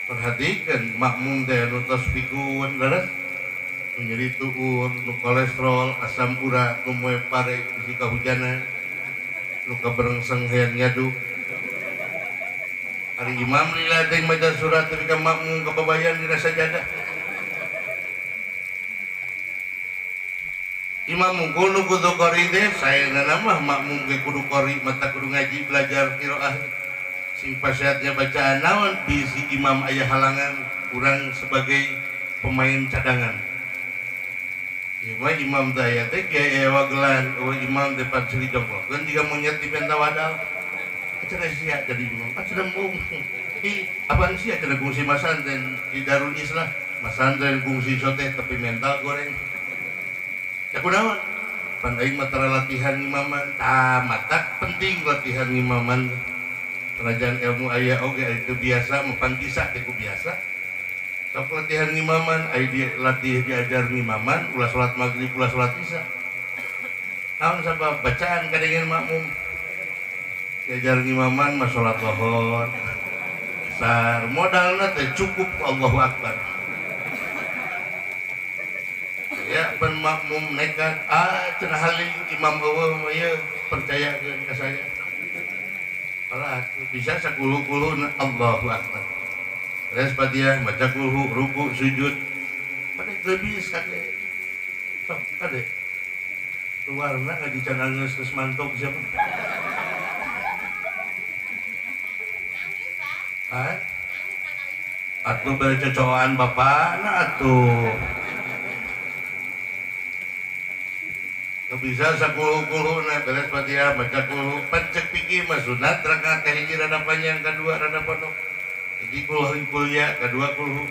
Speaker 1: Perhatikan makmum teh nu tos pikun leres nu nyeri tuur nu kolesterol asam urat nu moe pare bisi kahujanan nu kaberengseng hayang nyadu. Ari imam lila teh maca surat tapi ka makmum kababayan dina sajadah. Imam mungkul nu kudu qori teh saena mah makmum ge kudu qori mata kudu ngaji belajar qiraah. Sing pasehatnya bacaan naon bisi imam aya halangan urang sebagai pemain cadangan. Ieu mah imam teh aya teh kiai aya wagelan eueuh imam teh pan sili jongklokeun jiga monyet di penta wadal. Cenah sia jadi imam cenah embung. Ih apaan sia cenah kungsi masantren di Darul Islah masantren kungsi sote tapi mental goreng. Ya kunaon? Pan aing mah tara latihan ngimaman. Tah matak penting latihan ngimaman. Kerajaan ilmu aya oge aya teu biasa mah pan bisa teh ku biasa. Sok latihan ngimaman, aya dilatih diajar ngimaman, ulah salat maghrib, ulah salat isya. Naon sabab bacaan kadengen makmum. Diajar ngimaman mah salat lohor. Sar modalna teh cukup Allahu Akbar. Ya pan makmum nekat ah cenah haling imam eueuh mah ieu percayakeun ka saya. Alah bisa sakulu-kuluna Allahu Akbar. Beres Fatihah maca kulhu ruku sujud. Pada geus kade. Sok kade. Keluarna ngaji can anggeus geus mantok siapa? Hah? Atuh bere cocokan bapana atuh. Bisa sakulu-kuluna beres Fatihah baca kulhu pancek pikir mah sunat rakaat kahiji rada panjang kadua rada pondok. Hiji kulhu kuliah kadua kulhu.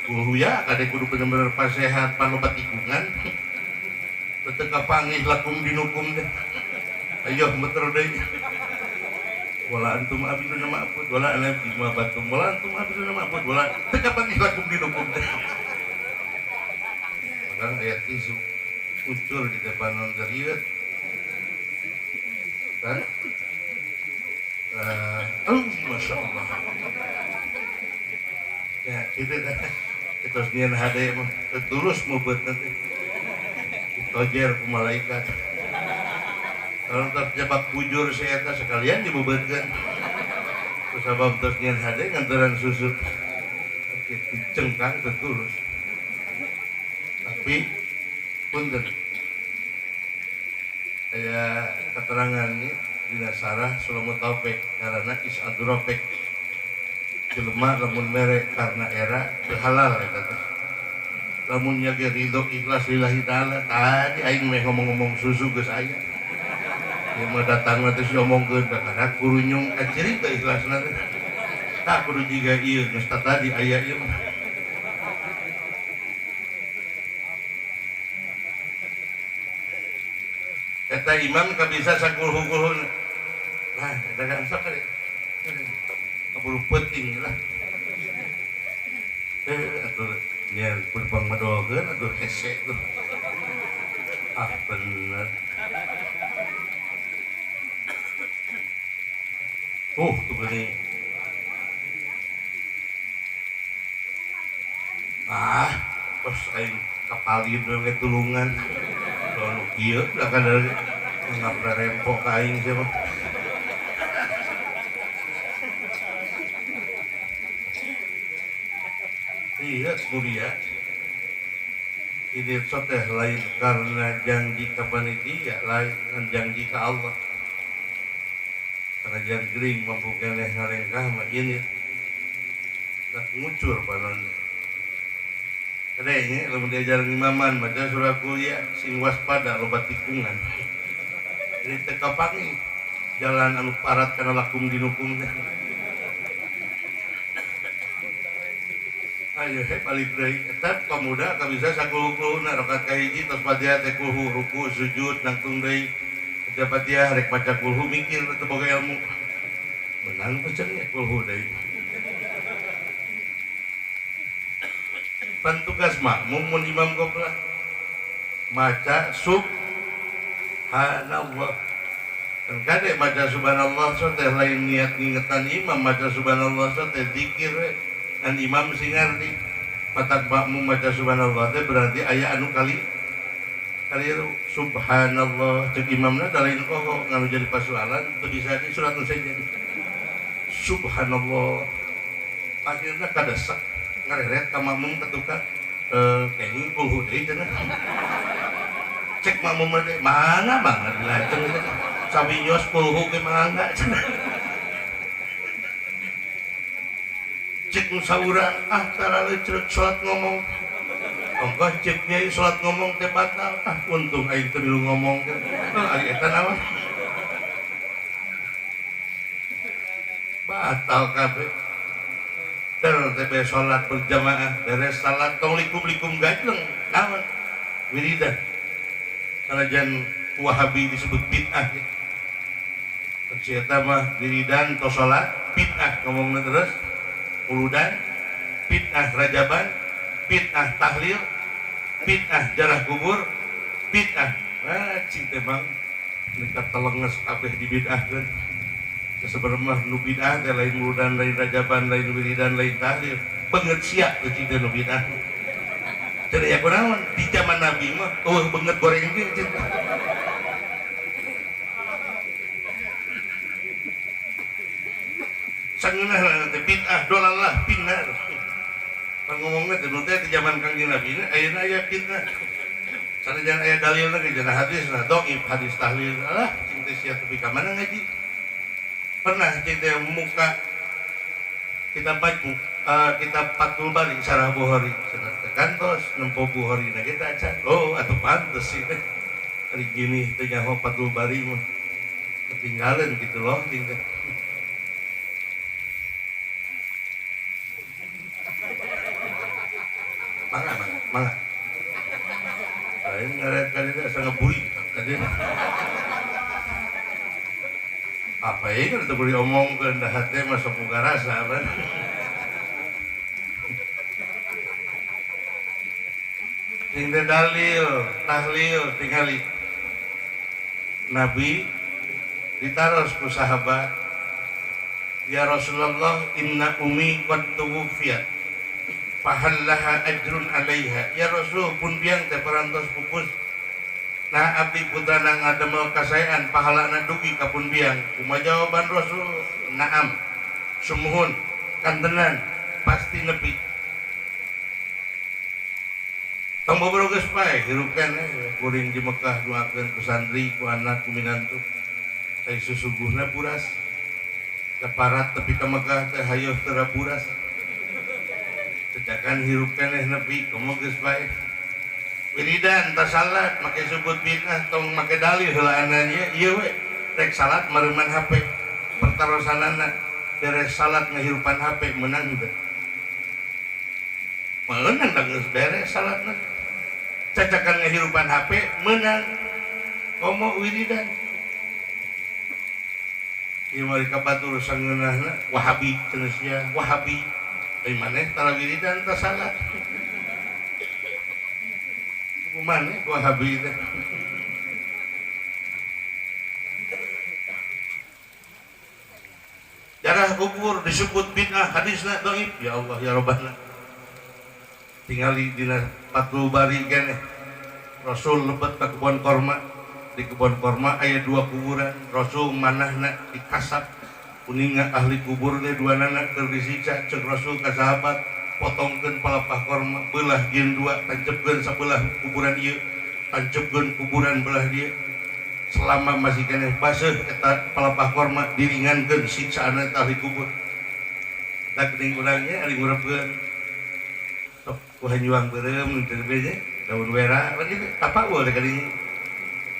Speaker 1: Kulhu ya kade kudu bener-bener pasehat panobat tikungan. Teu kapanggih lakum dinukum deh. Ayo muter deui. Wala antum abiduna ma'bud wala ana bima batum wala antum abiduna ma'bud wala teu kapanggih lakum dinukum deh. Padahal ayat isu. Ucur di depan non serius. Kan? Oh, Masya Allah. Ya, gitu dah. Kita nian hade mah tulus meubeut nanti. Ditojer ku malaikat. Kalau terjebak bujur si eta sekalian dibebeutkeun. Kusabab tos nian hade nganteran susu. Dicengkang teu tulus. Tapi punten. Aya keterangan dina sarah Sulamo Taufik karena is'adurofik jelema lamun mere karena era teu halal eta teh. Lamun nya ge ridho ikhlas lillahi taala tadi aing meh ngomong-ngomong susu geus aya. Ieu mah datangna teh diomongkeun kakara kurunyung kaciri teh ikhlasna teh. Tak kudu jiga ieu geus tadi aya ieu mah. Eta imam kabisa sakulhu-kulhun. Lah, eta kan sok kali. Kaburu penting lah. Atuh nya kudu madolkeun atuh hese tuh. Ah, bener. Tuh geuning. Ah, pas aing kapalin we tulungan. Lalu kieu lah kan ngaprerempok ka aing sia mah. Iya, mulia. Ini teh lain karena janji ka panitia, lain janji ka Allah. Karena jangan gering mampu keneh ngarengkah mah ini. Tak ngucur panon. Kadangnya lamun diajar imaman maca surah kuliah sing waspada loba tikungan. Jadi teu kapangi jalan anu parat kana lakum dinukum teh. Ayo he balik deui eta pemuda ka bisa sakuluh-kuluhna rakaat kahiji tos Fatihah teh kulhu ruku sujud nangtung deui. Baca Fatihah rek maca kulhu mikir teu boga ilmu. Menang pecennya kulhu deui. Pan tugas makmum mun imam goplah maca subhanallah. Kan kade maca subhanallah so teh lain niat ngingetan imam maca subhanallah so teh zikir we. Kan imam sing ngarti. Patak makmum maca subhanallah teh berarti aya anu kali kali subhanallah cek imamna da lain poho nganu jadi pasualan teu bisa di surat nu sejen. Subhanallah. Akhirna kadesak ngareret ka makmum ketuka kenging kulhu deui cenah. Cek makmum teh mangga mangga dilajeng cenah. Sawinyos kulhu ge mangga cenah. Cek nu saurang ah taraleuceuk salat ngomong. Ongkoh cek kiai salat ngomong teh batal. Ah untung aing teu milu ngomong teh. Ari eta naon? Batal kabeh. Ter teh salat berjamaah beres salat tong likum-likum gajleng naon wiridan. Sanajan Wahabi disebut bid'ah ya. Si eta mah wiridan tos salat bid'ah ngomongna terus. Uludan bid'ah rajaban, bid'ah tahlil, bid'ah jarah kubur, bid'ah. Ah cing teh bang nekat telenges kabeh dibid'ahkeun. Sebenarnya mah nu bid'ah teh lain uludan, lain rajaban, lain wiridan, lain tahlil. Banget sia teh cing teh nu bid'ah. Cenah ya kunaon di zaman Nabi mah eueuh beungeut goreng ge cing. Sangeunah teh bid'ah dolalah pinar. Pangomongna teh nu teh di zaman Kangjeng Nabi ayeuna aya fitnah. Sanajan aya dalilna ge cenah hadisna dhaif hadis tahlil alah cing teh sia tepi ka mana ngaji. Pernah cing teh muka kitab Majmu, kitab Fathul Bari Syarah Bukhari cenah teh kantos nempo Bukhari na kita acan. Oh atuh pantes sih teh. Ari gini teh nyaho Fathul Bari mah ketinggalan gitu loh cing teh. Mangga, mangga, mangga. Lain ngaret kali itu asa ngeburi tadi. Apa ini kan teu diomongkeun da hate mah sok boga rasa kan. Sing teh dalil, tahlil tingali. Nabi ditaros ku sahabat, ya Rasulullah inna ummi qad tuwfiyat fahal laha ajrun alaiha. Ya Rasul pun biang teh parantos pupus. Nah abdi putrana ngadamel kasaean pahalana dugi ka pun biang. Kumaha jawaban Rasul? Naam. Sumuhun kantenan pasti nepi. Tong boboro geus paeh hirup keneh kuring di Mekah doakeun ku santri ku anak ku minantu. Ai susuguhna buras. Da parat tepi ka Mekah teh hayoh teu raburas. Cecakan hirup keneh nepi komo geus paeh. Wiridan tah salat make subut bid'ah tong make dalil heulaanna nya ieu we rek salat mareuman HP pertarosanana beres salat ngahirupan HP meunang henteu. Meunang da geus beres salatna. Cacakan ngahirupan HP meunang komo wiridan. Ieu mah ka batur sangeunahna Wahabi cenah sia Wahabi. Ai maneh tara wiridan tah salat. Kumaneh Wahabi teh. Jarah kubur disebut bid'ah hadisna dhaif. Ya Allah ya Rabbana. Tingali dina Fathul Bari keneh. Rasul lebet ka kebon korma. Di kebon korma aya dua kuburan. Rasul manahna dikasap. Kuninga ahli kubur teh duanana keur disiksa ceuk Rasul ka sahabat potongkeun palapah korma beulah jieun dua tancepkeun sabelah kuburan ieu tancepkeun kuburan belah dieu. Selama masih keneh baseuh eta palapah korma diringankeun siksaanna eta ahli kubur. Da geuning urang nya ari ngurepkeun sok ku hanyuang beureum teu be nya daun wera pan kitu tapaul teh kadinya.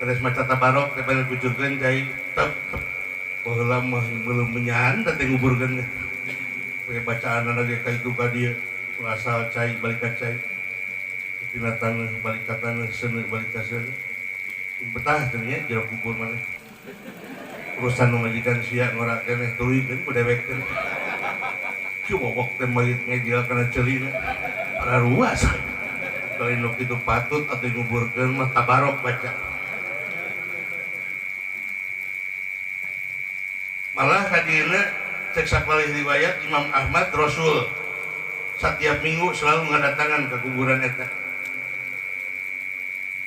Speaker 1: Beres maca tabarok teh bari kucurkeun cai tep tep baheula mah belum menyahan teh nguburkeun teh. Pakai bacaanna ge ka itu ka dieu asal cai balik ka cai. Tina taneuh balik ka taneuh seuneu balik ka seuneu. Betah cenah jero kubur maneh. Urusan pamajikan sia ngora keneh tuluykeun ku dewek teh. Kieu wowok teh mayit ngegel kana ceulina. Pararuas. Lain nu kitu patut atuh nguburkeun mah tabarok baca. Malah kadieuna cek sapalih riwayat Imam Ahmad Rasul setiap minggu selalu ngadatangan ke kuburan eta.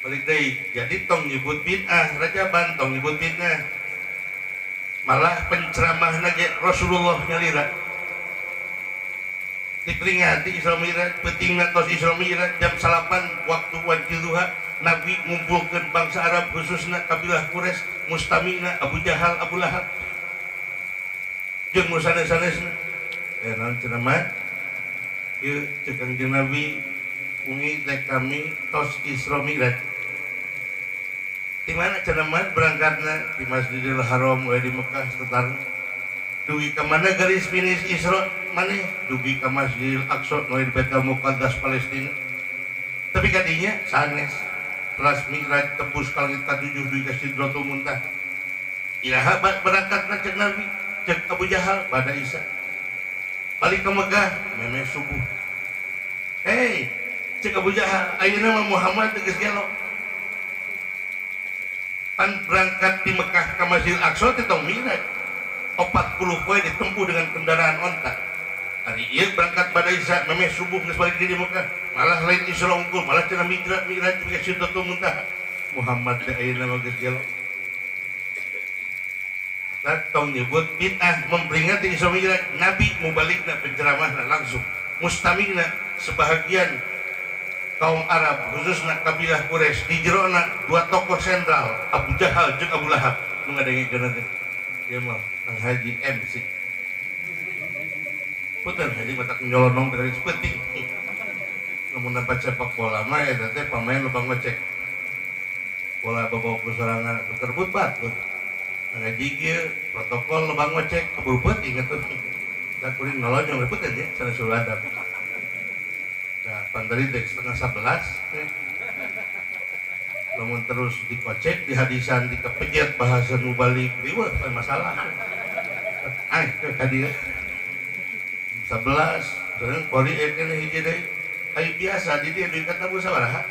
Speaker 1: Balik deui, jadi tong nyebut bid'ah, rajaban tong nyebut bid'ah. Malah penceramahna ge Rasulullah nyalira. Diperingati Isra Mi'raj, peutingna tos Isra Mi'raj jam 9 waktu wanci duha, Nabi ngumpulkeun bangsa Arab khususna kabilah Quraisy, mustamina Abu Jahal, Abu Lahab. Jeung nu sanes-sanesna. Naon cenah mah? Ieu ceuk Kangjeng Nabi wengi teh kami tos Isra Mi'raj. Di mana cenah mah berangkatna? Di Masjidil Haram we di Mekah sekitar. Dugi ka mana garis finish Isra maneh? Dugi ka Masjidil Aqsa nu di Baitul Muqaddas Palestina. Tapi kadinya sanes. Teras Mi'raj tembus ka langit ka-7 dugi ka Sidratul Muntaha. Iraha berangkatna ceuk Nabi? Ceuk Abu Jahal bada Isya. Balik ke Mekah memeh subuh. Hei, ceuk Abu Jahal, ayeuna mah Muhammad geus gelo. Pan berangkat di Mekah ka Masjidil Aqsa teh tong Mi'raj. 40 poe ditempuh dengan kendaraan onta. Hari ieu berangkat bada Isya memeh subuh geus balik di Mekah. Malah lain Isra unggul, malah cenah Mi'raj, Mi'raj ka Sidratul Muntaha. Muhammad teh ayeuna mah geus gelo. Tong nyebut bid'ah memperingati Isra Mi'raj, Nabi mubalikna penceramahna langsung. Mustamina sebahagian kaum Arab khususna kabilah Quraisy di jerona dua tokoh sentral Abu Jahal jeung Abu Lahab nu ngadengikeun teh. Ieu mah Kang Haji MC. Punten Haji matak nyolonong teh penting. Lamun dapat sepak bola mah eta teh pamain lubang ngocek. Bola babawa ku sorangan terbut batu. Ngaji kieu protokol lubang ngocek keburu peuting atuh. Da kuring nolonyong ribut aja sana suruh adab. Nah, pan tadi teh 10:30 teh. Lamun terus dikocek di hadisan dikepejet bahasa nu balik riweuh pan masalah. Ai ka dieu. 11 terus pori keneh hiji deui. Ai biasa di dieu duit katabu sabaraha?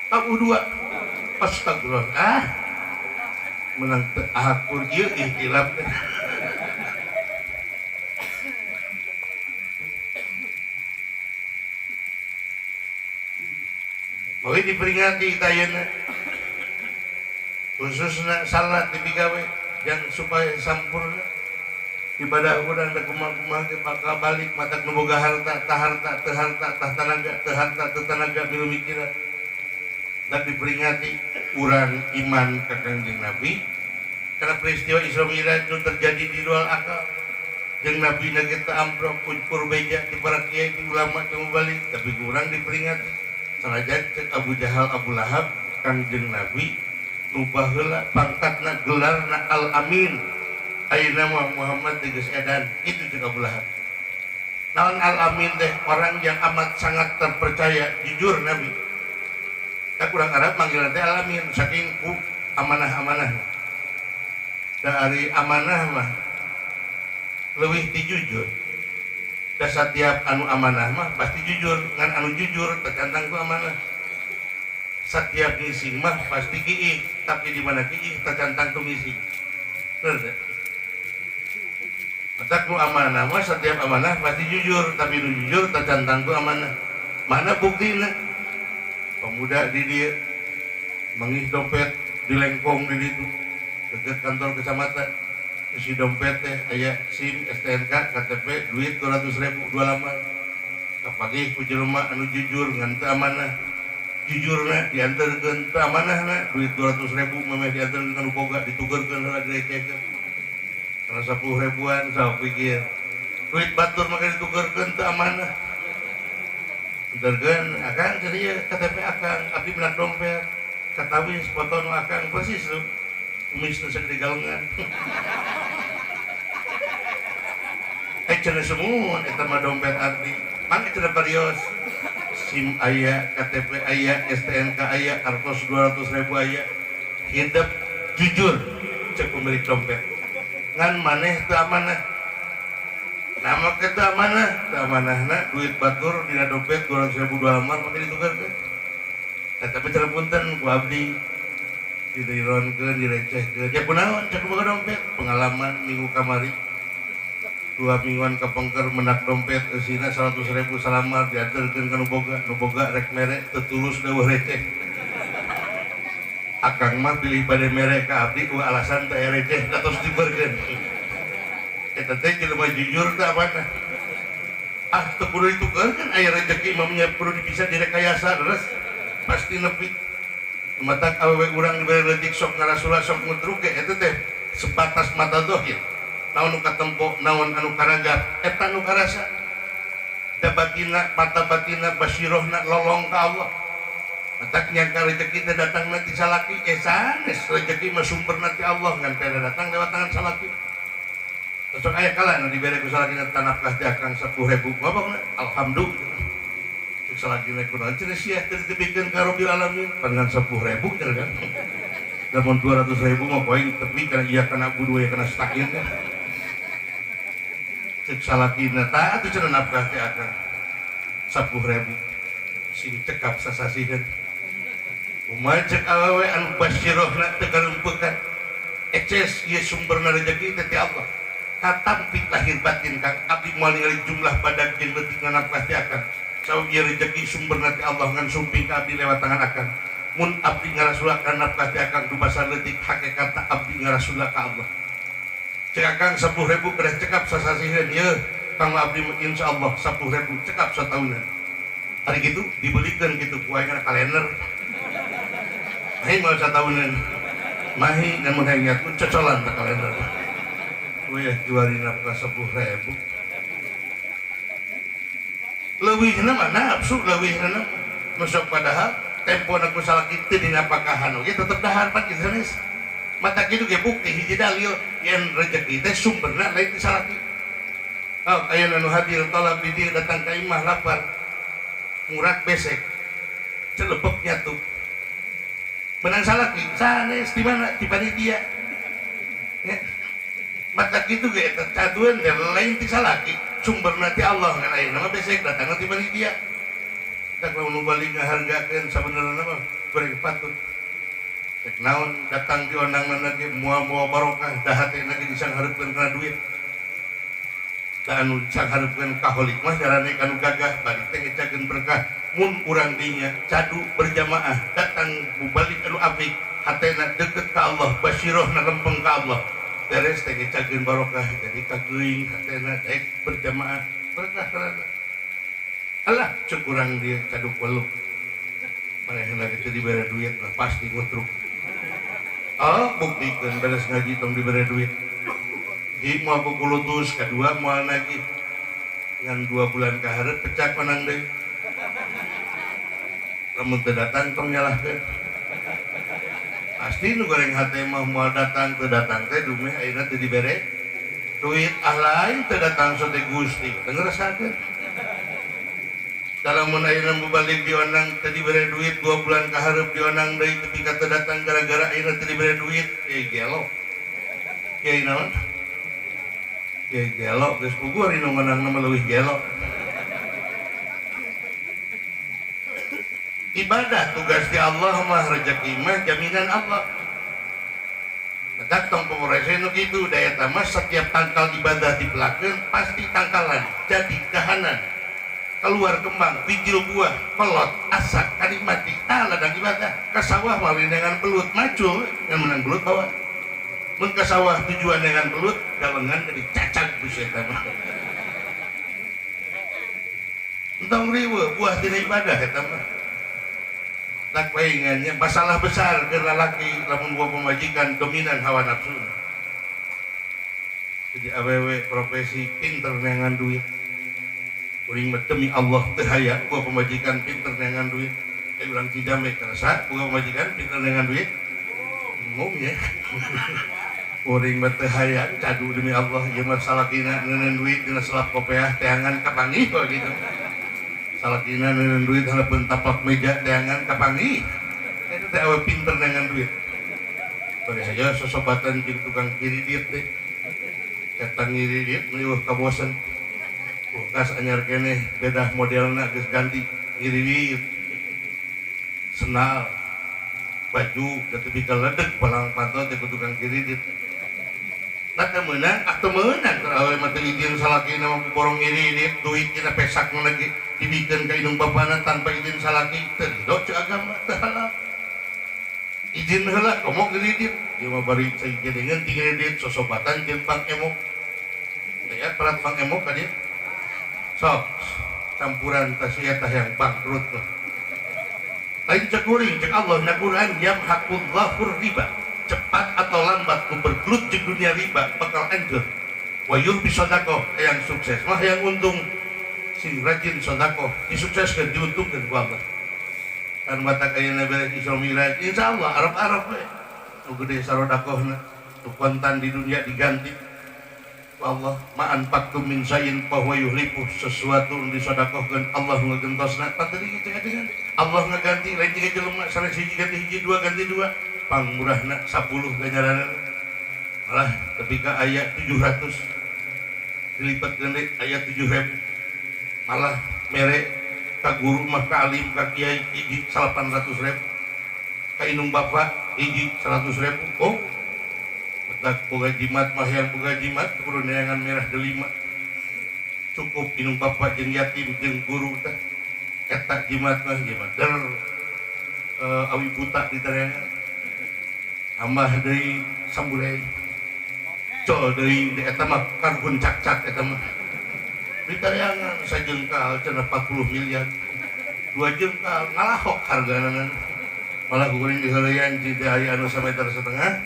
Speaker 1: Tabuh dua. Astagfirullah. Ah. Menang teu akur ieu ihtilaf teh. Oke diperingati kita ayeuna. Khususna salat dipigawe yang supaya sampurna. Ibadah urang da kumaha-kumaha ge bakal balik matak nu boga harta, tah harta, teu harta, tah tanaga, teu harta, teu tanaga milu mikiran. Dan diperingati urang iman ka Kangjeng Nabi karena peristiwa Isra Mi'raj itu terjadi di luar akal. Jeung Nabi na ge teu amprok ukur beja ti para kiai ti ulama ti mubalik, tapi kurang diperingati. Sanajan cek Abu Jahal Abu Lahab Kangjeng Nabi nu baheula pangkatna gelarna Al-Amin. Ayeuna mah Muhammad geus edan kitu cek Abu Lahab. Naon Al-Amin teh orang yang amat sangat terpercaya jujur Nabi. Da kurang Arab manggilna teh Al-Amin saking ku amanah-amanah. Da ari amanah mah leuwih ti jujur. Da satiap anu amanah mah pasti jujur, ngan anu jujur tercantang ku amanah. Satiap ngising mah pasti kiih, tapi di mana kiih tercantang ku ngising. Bener teh? Matak nu amanah mah setiap amanah pasti jujur, tapi nu jujur tercantang ku amanah. Mana buktina? Pemuda di dia mangih dompet di lengkong di ditu deket kantor kecamatan. Isi dompet teh aya SIM, STNK, KTP, duit 200.000 dua lambar. Kapagih ku jelema anu jujur ngan teu amanah. Jujurna diantarkeun teu amanahna duit 200.000 memeh diantarkeun ka nu boga ditugeurkeun heula direcehkeun. Karena 10 ribuan sok pikir. Duit batur maka ditugeurkeun teu amanah. Antarkeun akang ceria KTP akang abdi menak dompet. Katawis foto nu akang persis tuh. Kumis nu sagede galungan. Cenah semun eta mah dompet abdi. Mangga cenah parios. SIM aya, KTP aya, STNK aya, artos 200.000 aya. Hidup jujur cek pemilik dompet. Ngan maneh teu amanah. Nama ke teu amanah, teu amanahna duit batur dina dompet 200.000 dua lamar make ditukarkeun. Nah, tapi cenah punten ku abdi dirironkeun, direcehkeun. Ya kunaon cek boga dompet, pengalaman minggu kamari. 2 mingguan kapengker menak dompet eusina 100.000 salamar diantarkeun ka nu boga, nu boga rek mere teu tulus deueuh receh. Akang mah pilih bade mere ka abdi ku alasan teu aya receh tos diberkeun. Eta teh jelema jujur teh amanah. Ah teu kudu ditukeurkeun aya rejeki mah nya kudu bisa direkayasa terus pasti nepi. Matak awewe urang dibere leutik sok ngarasula sok ngutruk ge eta teh sebatas mata zahir. Naon nu katempo, naon anu karagap, eta nu karasa. Da batina, mata batina, basirohna lolong ka Allah. Matak nyangka rezeki teh datang nanti salaki, sanes rezeki mah sumberna ti Allah ngan teh datang lewat tangan salaki. Sok aya kala nu dibere ku salakina tanapkah teh akang 10.000 ngomongna alhamdulillah. Cek salakina kunaon cenah sia teh ditepikeun ka Rabbil Alamin pangan 10.000 cenah kan. Lamun 200.000 mah poing tepi kana iya kana abu dua kana stakir kan. Cek salakina tah atuh cenah nafkah teh akang 10.000 sing cekap sasasiheun. Kumaha cek awewe anu basirohna teu karumpekan. Eces ieu sumberna rezeki teh ti Allah. Katampik lahir batin kang abdi moal ningali jumlah badan jeung leutik nafkah teh akang. Sabab ieu rezeki sumberna ti Allah ngan sumping ka abdi lewat tangan akang. Mun abdi ngarasulakan nafkah teh akang dumasan leutik hakikatna abdi ngarasula ka Allah. Cek akang 10.000 kedah cekap sasasiheun yeuh kang abdi insyaallah 10.000 cekap sataunan. Hari gitu dibelikeun kitu ku aing kana kalender. Mahi moal sataunan. Mahi ngan mun hayang nyaut cocolan ta kalender. Weh juari nafkah 10.000. Leuwihna mah nafsu leuwihna mah. Masuk padahal tempona ku salaki teu dinapakahan oge tetep dahar pan kitu sanes. Mata kitu ge bukti hiji dalil yen rezeki teh sumberna lain ti salaki. Oh, aya nu hadir tolak di dieu datang ka imah lapar. Murag besek. Celebek nyatu. Menang salaki sanes di mana? Di panitia. Ya. Mata kitu ge eta caduan teh lain ti salaki, sumberna ti Allah ngan ayeuna mah besek datang ti panitia. Kita kalau nu balik ngahargakeun sabenerna mah Goreng patut. Rek naon datang di ondangan lagi moal-moal barokah da hatena ge disanghareupeun kana duit. Da anu disanghareupeun ka holik mah carane kanu gagah balik teh ngecakeun berkah. Mun urang dinya cadu berjamaah datang balik anu apik hatena deket ka Allah basirohna lempeng ka Allah. Beres teh ngecakeun barokah jadi kageuing hatena daek berjamaah berkah karana. Alah cek urang dieu caduk weluh. Manehna ge teu dibere duit lah pasti ngutruk. Oh, buktikeun beres ngaji tong dibere duit. Hiji moal kukulutus, kadua moal nagih. Ngan 2 bulan ka hareup pecak onang deui. Lamun teu datang tong nyalahkeun. Pasti nu goreng hate mah moal datang, teu datang teh dumeh ayeuna teu dibere duit. Ah lain teu datang sote Gusti, teu ngerasakeun. Lamun ayeuna balik diondang teu dibere duit 2 bulan ka hareup diondang deui tepi ka teu datang gara-gara ayeuna teu dibere duit, gelo. Kiai naon? Kiai gelo geus puguh ari nu ngondangna mah leuwih gelo. Ibadah tugas di Allah mah rezeki mah jaminan Allah. Matak tong pamorese nu kitu da eta mah setiap tangkal ibadah dipelakeun pasti tangkalan jadi kahanan. Keluar kembang, bijil buah, pelot, asak, kanikmati, tah ladang ibadah. Ka sawah mah dengan belut, macul, yang menang belut bawa. Mun ka sawah tujuan dengan belut, galengan jadi cacag ku eta mah. Entong riweuh buah tina ibadah eta mah. Tak paingannya masalah besar keur lalaki lamun buah pemajikan dominan hawa nafsu. Jadi awewe profesi pinter neangan duit. Kuring mah demi Allah teu haya buah pemajikan pinter neangan duit. Urang Cijambe kerasa buah pemajikan pinter neangan duit. Umum ya. Kuring mah teu haya cadu demi Allah ieu mah salakina neuneun duit dina selap kopeah teangan kapanggih kok gitu. Salakina neuneun duit hareupeun tapak meja teangan kapanggih. Eta teh awe pinter neangan duit. Bari haja sosobatan jeung tukang kiridit teh. Eta ngiridit meuh kabosen. Kulkas anyar keneh beda modelna geus ganti ngiridit. Senal baju da teu bika ledeg palang panto teh ku tukang kiridit. Nah teu meunang, ah teu meunang keur awe mah teu izin salakina mah borong ngiridit duit dina pesak mah lagi dibikeun ka indung bapana tanpa izin salaki teu ridho ceuk agama teu halal. Izin heula komo ngiridit ieu mah bari sajedengeun ti ngiridit sosobatan jeung Bank Emok. Aya perat Bank Emok ka dieu. Sok campuran tas eta yang bangkrut mah. Lain cek kuring cek Allah na Quran yamhaqullahu riba. Cepat atau lambat ku bergelut jeung dunia riba bakal hancur. Wa yurbi sedekah yang sukses mah yang untung sing rajin sedekah disukseskeun diuntungkeun ku Allah. Kan mata ayeuna beres Isra Mi'raj insyaallah Arab-Arab we. Nu gede sarodakohna nu kontan di dunia diganti. Allah ma'an faktum min sayin fa huwa yuhlifu sesuatu nu disodakohkeun Allah ngagentosna pateri kitu dengan Allah ngaganti lain tiga jelema sanes hiji ganti hiji dua ganti dua pangmurahna 10 ganjaranna malah tepi ka aya 700 dilipat gede aya 7.000 malah mere ka guru mah ka alim ka kiai hiji 800.000 ka indung bapa hiji 100.000 oh tak boga jimat mah yang boga jimat kudu neangan merah delima cukup indung bapa jeung yatim jeung guru teh eta jimat mah jimat der awi buta di tareangan tambah deui samburai col deui eta mah karbon cakcak eta mah di tareangan sajengkal cenah 40 miliar 2 jengkal ngalahok hargana malah kuring diheureuyan cing teh aya anu sameter setengah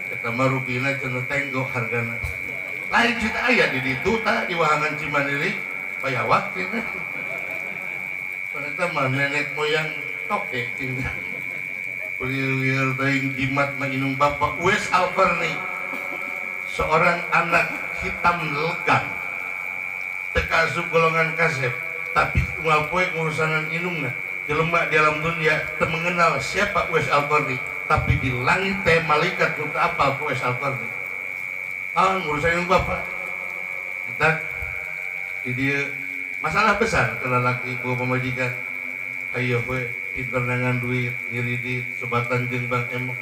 Speaker 1: eta mah rupina cenah tenggo hargana lain cita aya di ditu tah di Wahangan Cimandiri payawak cenah eta mah nenek moyang toke cenah kulir teuing jimat mah indung bapa Uwais Al-Qarni seorang anak hitam legam teu kaasup golongan kasep tapi unggal poe ngurusanan indungna jelema di alam dunia teu mengenal siapa Uwais Al-Qarni tapi di langit teh malaikat nu teu apal ku Uwais Al-Qarni. Ah ngurusan indung bapa. Kita di dieu masalah besar ke lalaki boga pamajikan. Ayo we pinter nangan duit ngiridit sebatan jeung Bang Emok.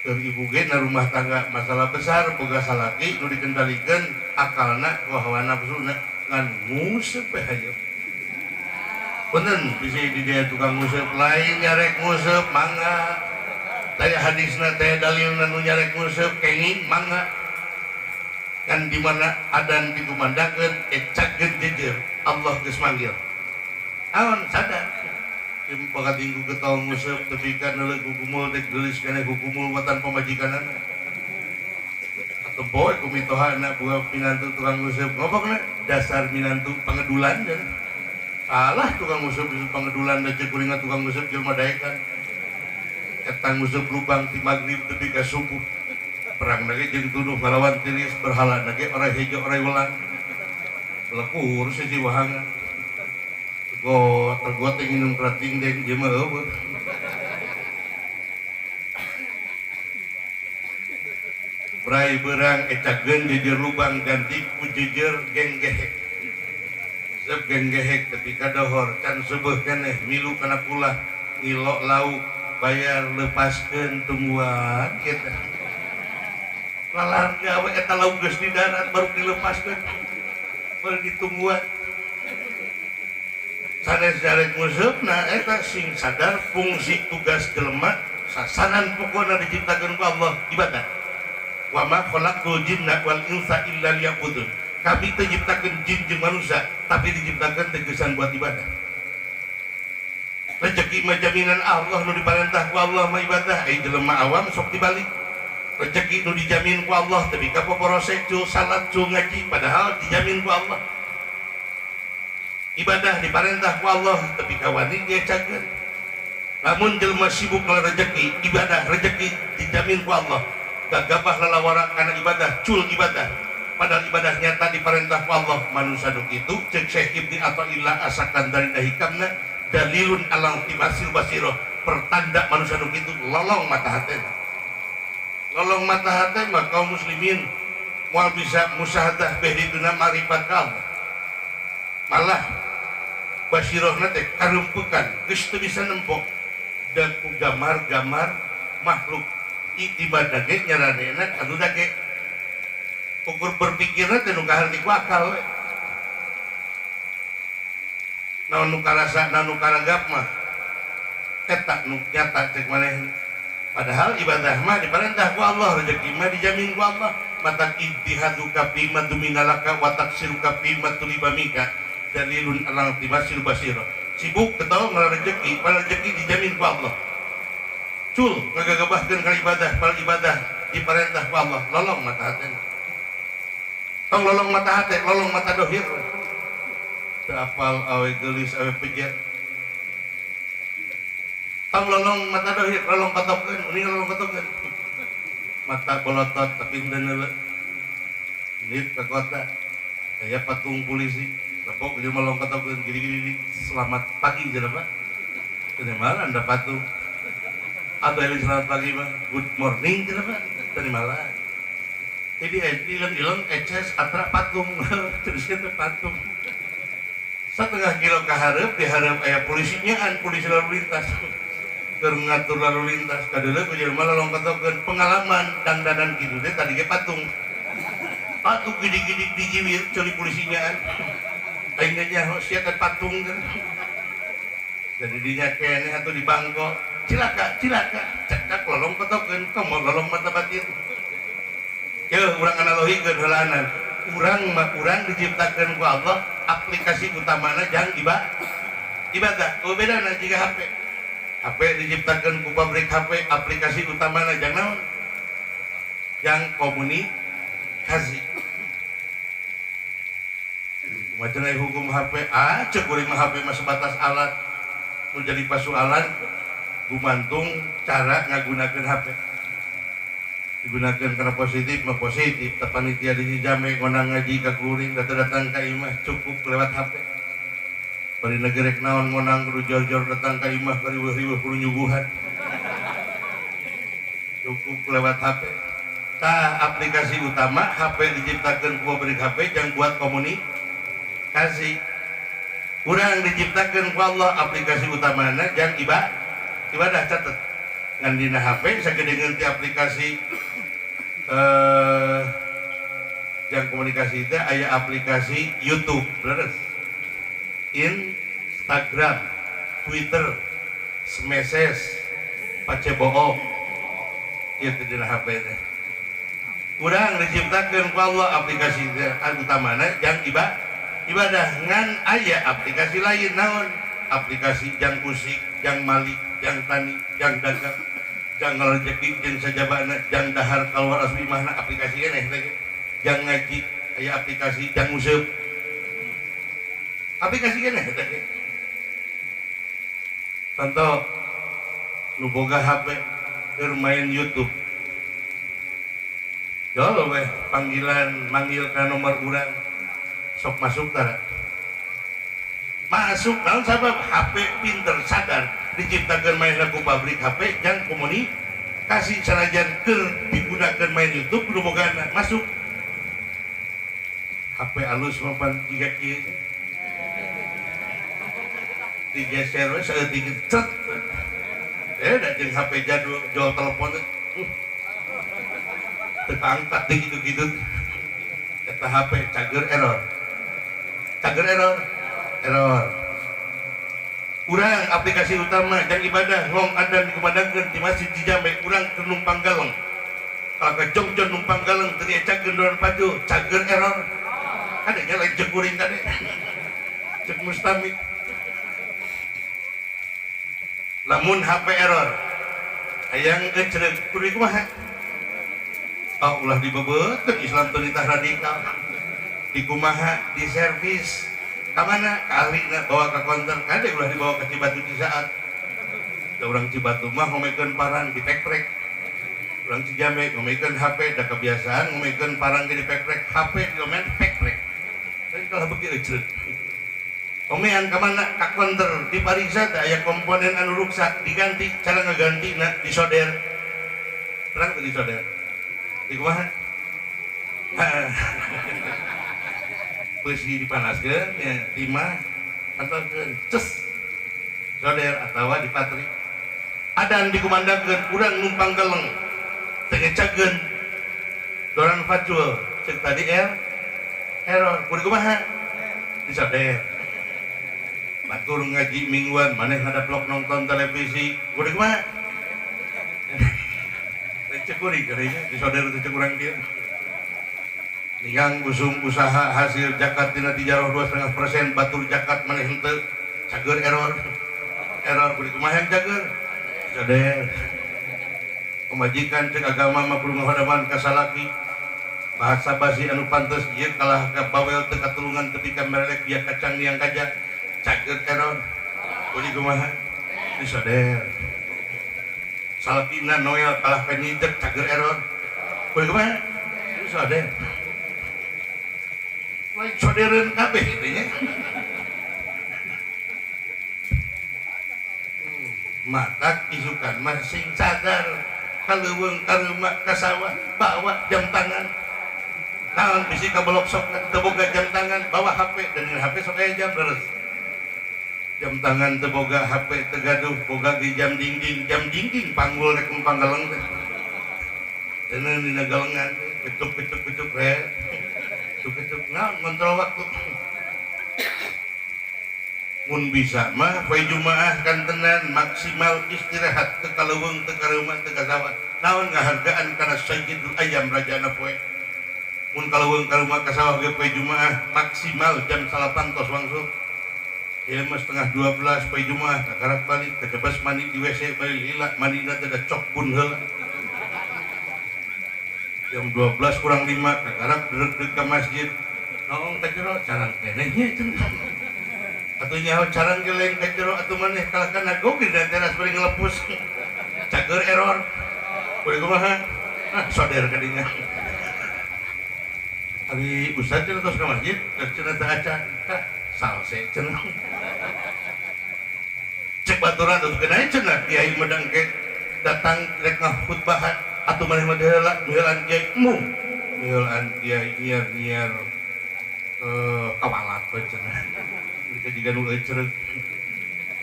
Speaker 1: Keur ibu ge na rumah tangga masalah besar boga salaki nu dikendalikeun akalna ku hawa nafsuna ngan nguseup we hayo. Punten bisi di dieu tukang nguseup lain nyarek nguseup mangga. Taya hadisna teh dalilna nu nyarek nguseup kenging mangga. Kan di mana adan dikumandangkeun ecakeun jejer Allah geus manggil. Aon sadar. Ieu bakat tinggu getol nguseup tepi ka neuleuh kukumul teh geulis keneh kukumul watan pamajikanana. Atau boy ku mitohana boga minantu tukang nguseup ngobokna dasar minantu pangedulan cenah. Salah tukang nguseup disebut pangedulan da ceuk kuring tukang nguseup jelema daekan. Eta nguseup lubang ti magrib tepi ka subuh. Perang nage jeung tuduh ngalawan tiris berhala nage orai hejo orai welang. Lekur sisi wahangan. Go tergot nginum kerating deng ieu mah eueuh. Brai beurang ecageun jejer lubang ganti ku jejer genggehek. Sep genggehek tepi ka dohor can seubeuh keneh milu kana kulah ngilo lauk bayar lepaskeun tungguan kitu. Lalar gawe eta lauk geus di darat baru dilepaskeun. Baru ditungguan. Sanes jarek nguseup-na eta sing sadar fungsi tugas jelema sasaran pokona diciptakeun ku Allah ibadah. Wa ma khalaqtul jinna wal insa illa liya'budun. Kami teu nyiptakeun jin jeung manusia tapi diciptakeun tegesan buat ibadah. Rezeki mah jaminan Allah nu diparentah ku Allah mah ibadah, ai jelema awam sok dibalik. Rezeki nu dijamin ku Allah tapi ka poporosek cu salat cu ngaji padahal dijamin ku Allah. Ibadah diparentah ku Allah tapi kawani diacakeun. Lamun jelema sibuk ngala rezeki, ibadah rezeki dijamin ku Allah. Gagabah lalawara kana ibadah, cul ibadah. Padahal ibadah nyata diparentah ku Allah. Manusia nu kitu ceuk Syekh Ibni Athaillah asakan dari dahikamna dalilun alang tibasil basiroh, pertanda manusia nu kitu lolong mata hatena. Lolong mata hate mah kaum muslimin moal bisa musyahadah beh dituna marifat ka Allah. Malah basirohna teh karumpukan geus teu bisa nempok da ku gamar-gamar makhluk ibadah ge nyaranena anu dage ukur berpikirna teh nu kaharti ku akal we. Naon nu karasa naon nu karanggap mah eta nu nyata cek manehna. Padahal ibadah mah diperintah ku Allah, rezeki mah dijamin ku Allah. Mata ijtihaduka fi ma duminalaka wa taksiruka fi ma tuliba minka dalilun alang tibasil basira. Sibuk ketawa ngala rezeki, padahal rezeki dijamin ku Allah. Cul ngagagabahkeun ka ibadah, padahal ibadah diperintah ku Allah. Lolong mata hate. Tong lolong mata hate, lolong mata dohir. Teu apal awe geulis awe pejet. Tong lolong mata dohir, lolong patokeun, uning lolong patokeun. Mata bolotot tapi henteu neuleuh. Nit ke kota, aya patung polisi. Lepok dia melong patokeun gini-gini selamat pagi cenah Pak. Teu malah anda patung. Atau ini selamat pagi mah, good morning cenah Pak. Teu malah. Jadi ileng-ileng eces atra patung. Terus itu patung. Setengah kilo ke hareup, di hareup aya polisinya an polisi lalu lintas. Keur ngatur lalu lintas kadeuleuh ku jelema lolong patokeun pengalaman dangdanan kitu teh tadi ge patung. Patung gede-gede dijiwir ceuli polisinya an. Aing ge nyaho sia teh patung kan. Jadi dinya keneh atuh di bangko. Cilaka, cilaka. Cekak lolong patokeun, komo lolong mata batin. Yeuh urang analogikeun heulaanan. Urang mah urang diciptakeun ku Allah, aplikasi utamana jang ibadah. Oh bedana jiga HP. HP diciptakeun ku pabrik HP, aplikasi utamana jang naon? Jang komunikasi. Macam hukum HP, cek kuring mah HP mah sebatas alat. Nu jadi pasualan gumantung cara ngagunakeun HP. Digunakeun kana positif mah positif, teh panitia di Cijambe ngondang ngaji ka kuring datang ka imah cukup lewat HP. Bari negerek naon ngondang kudu jor-jor datang ka imah bari riweuh-riweuh kudu nyuguhan. Cukup lewat HP. Tah aplikasi utama HP diciptakeun ku pabrik HP jang buat komunikasi. Urang diciptakeun ku Allah aplikasi utamana jang ibadah catet. Ngan dina HP sagedeungeun ti aplikasi jang komunikasi teh aya aplikasi YouTube, leres. Instagram, Twitter, Smeses, Facebook, ieu teh dina HP teh. Urang diciptakeun ku Allah aplikasi utamana jang ibadah ngan aya aplikasi lain naon? Aplikasi jang usik, jang malik, jang tani, jang dagang, jang ngarejeki jeung sajabana, jang dahar kaluar asli imahna aplikasi keneh teh. Jang ngaji aya aplikasi jang useup. Aplikasi keneh teh. Contoh nu boga HP keur main YouTube. Jol weh panggilan manggil ka nomor urang sok masuk tara. Masuk naon sabab HP pinter sadar diciptakeun main ku pabrik HP jang komunikasi sanajan keur digunakeun main YouTube kudu bogana masuk. HP alus mapan jiga kieu. Digeser we saeutik cet. Da jeung HP jadul jual telepon teu kaangkat teh gitu-gitu. Eta HP cager error. Cager error. Error. Urang aplikasi utama jang ibadah ngong adan dikumandangkeun di Masjid Cijambe urang keur numpang galeng. Kalau ke Jogja numpang galeng teu diacakeun doan paju cager error. Kade nya lain ceuk kuring kade. Ceuk mustami. Lamun HP error hayang ecreug kudu kumaha? Oh, ulah dibebeutkeun Islam teu nitah radikal. Dikumaha di servis ka mana? Ka ahlina bawa ka konter kade ulah dibawa ka Cibatu Cisaat. Da urang Cibatu mah ngomekeun parang dipekprek. Urang Cijambe ngomekeun HP da kebiasaan ngomekeun parang ge dipekprek, HP diomean dipekprek. Tapi kalau beuki ecreug. Omean ka mana? Ka konter dipariksa teh aya komponen anu ruksak diganti, cara ngagantina disoder. Terang teu disoder? Di kumaha? Beusi dipanaskeun ya timah pantolkeun ces soder atawa dipatri. Adan dikumandangkeun urang numpang geleng teu ngecageun doran facul ceuk tadi error kudu kumaha? Disoder. Batur ngaji mingguan maneh ngadaplok nonton televisi kudu kumaha? Cek kuring kadinya disoder teh cek urang dieu. Ningang usum usaha hasil zakat tina tijaroh 2,5% batur zakat maneh henteu cager error. Error kudu kumaha yang cager? Disoder. Pemajikan cek agama mah kudu ngahormat ka salaki. Bahasa basi anu pantes ieu kalah ka bawel teu katulungan tepi ka merelek biak kacang niang kaja. Cager error. Kudu kumaha? Disoder. Salakina Noel kalah ka nyidek cager error. Kudu kumaha? Disoder. Lain sodereun kabeh kitu nya. Matak isukan mah sing sadar ka leuweung ka leumak ka sawah bawa jam tangan. Naon bisi ka belok sok teu boga jam tangan bawa HP dan dina HP sok aya jam leres. Jam tangan teu boga HP teu gaduh boga ge jam dinding, jam dinding panggul rek numpang galeng teh. Deuneun dina galengan teh ketuk-ketuk-ketuk re. Ketuk-ketuk naon ngontrol waktu. Mun bisa mah poe Jumaah kantenan maksimal istirahat teu ka leuweung teu ka reuma teu ka sawah. Naon ngahargaan kana sayyidul ayam rajana poe. Mun ka leuweung ka reuma ka sawah ge poe Jumaah maksimal jam 9 tos wangsul. Ieu mah 11:30 poe Jumaah kakarak balik kecebas mandi di WC bari lila mandina teh da cok bun heula. Jam 12 kurang 5 kakarak dreg-dreg ka masjid. Noong ka jero carang keneh nya cenah. Atuh nyaho carang ge lain ka jero atuh maneh kalah kana goge da teras bari ngelepus. Cager error. Kudu kumaha? Ah soder ka dinya. Ari ustad cenah tos ka masjid, cenah teu acan. Hah, salse cenah. Cek baturan atuh keun cenah kiai mah dangke datang rek ngahutbahan atuh maneh mah heula miheulaan kiai embung. Miheulaan kiai nyiar-nyiar kawalat we cenah. Mereka jiga nu ecereug.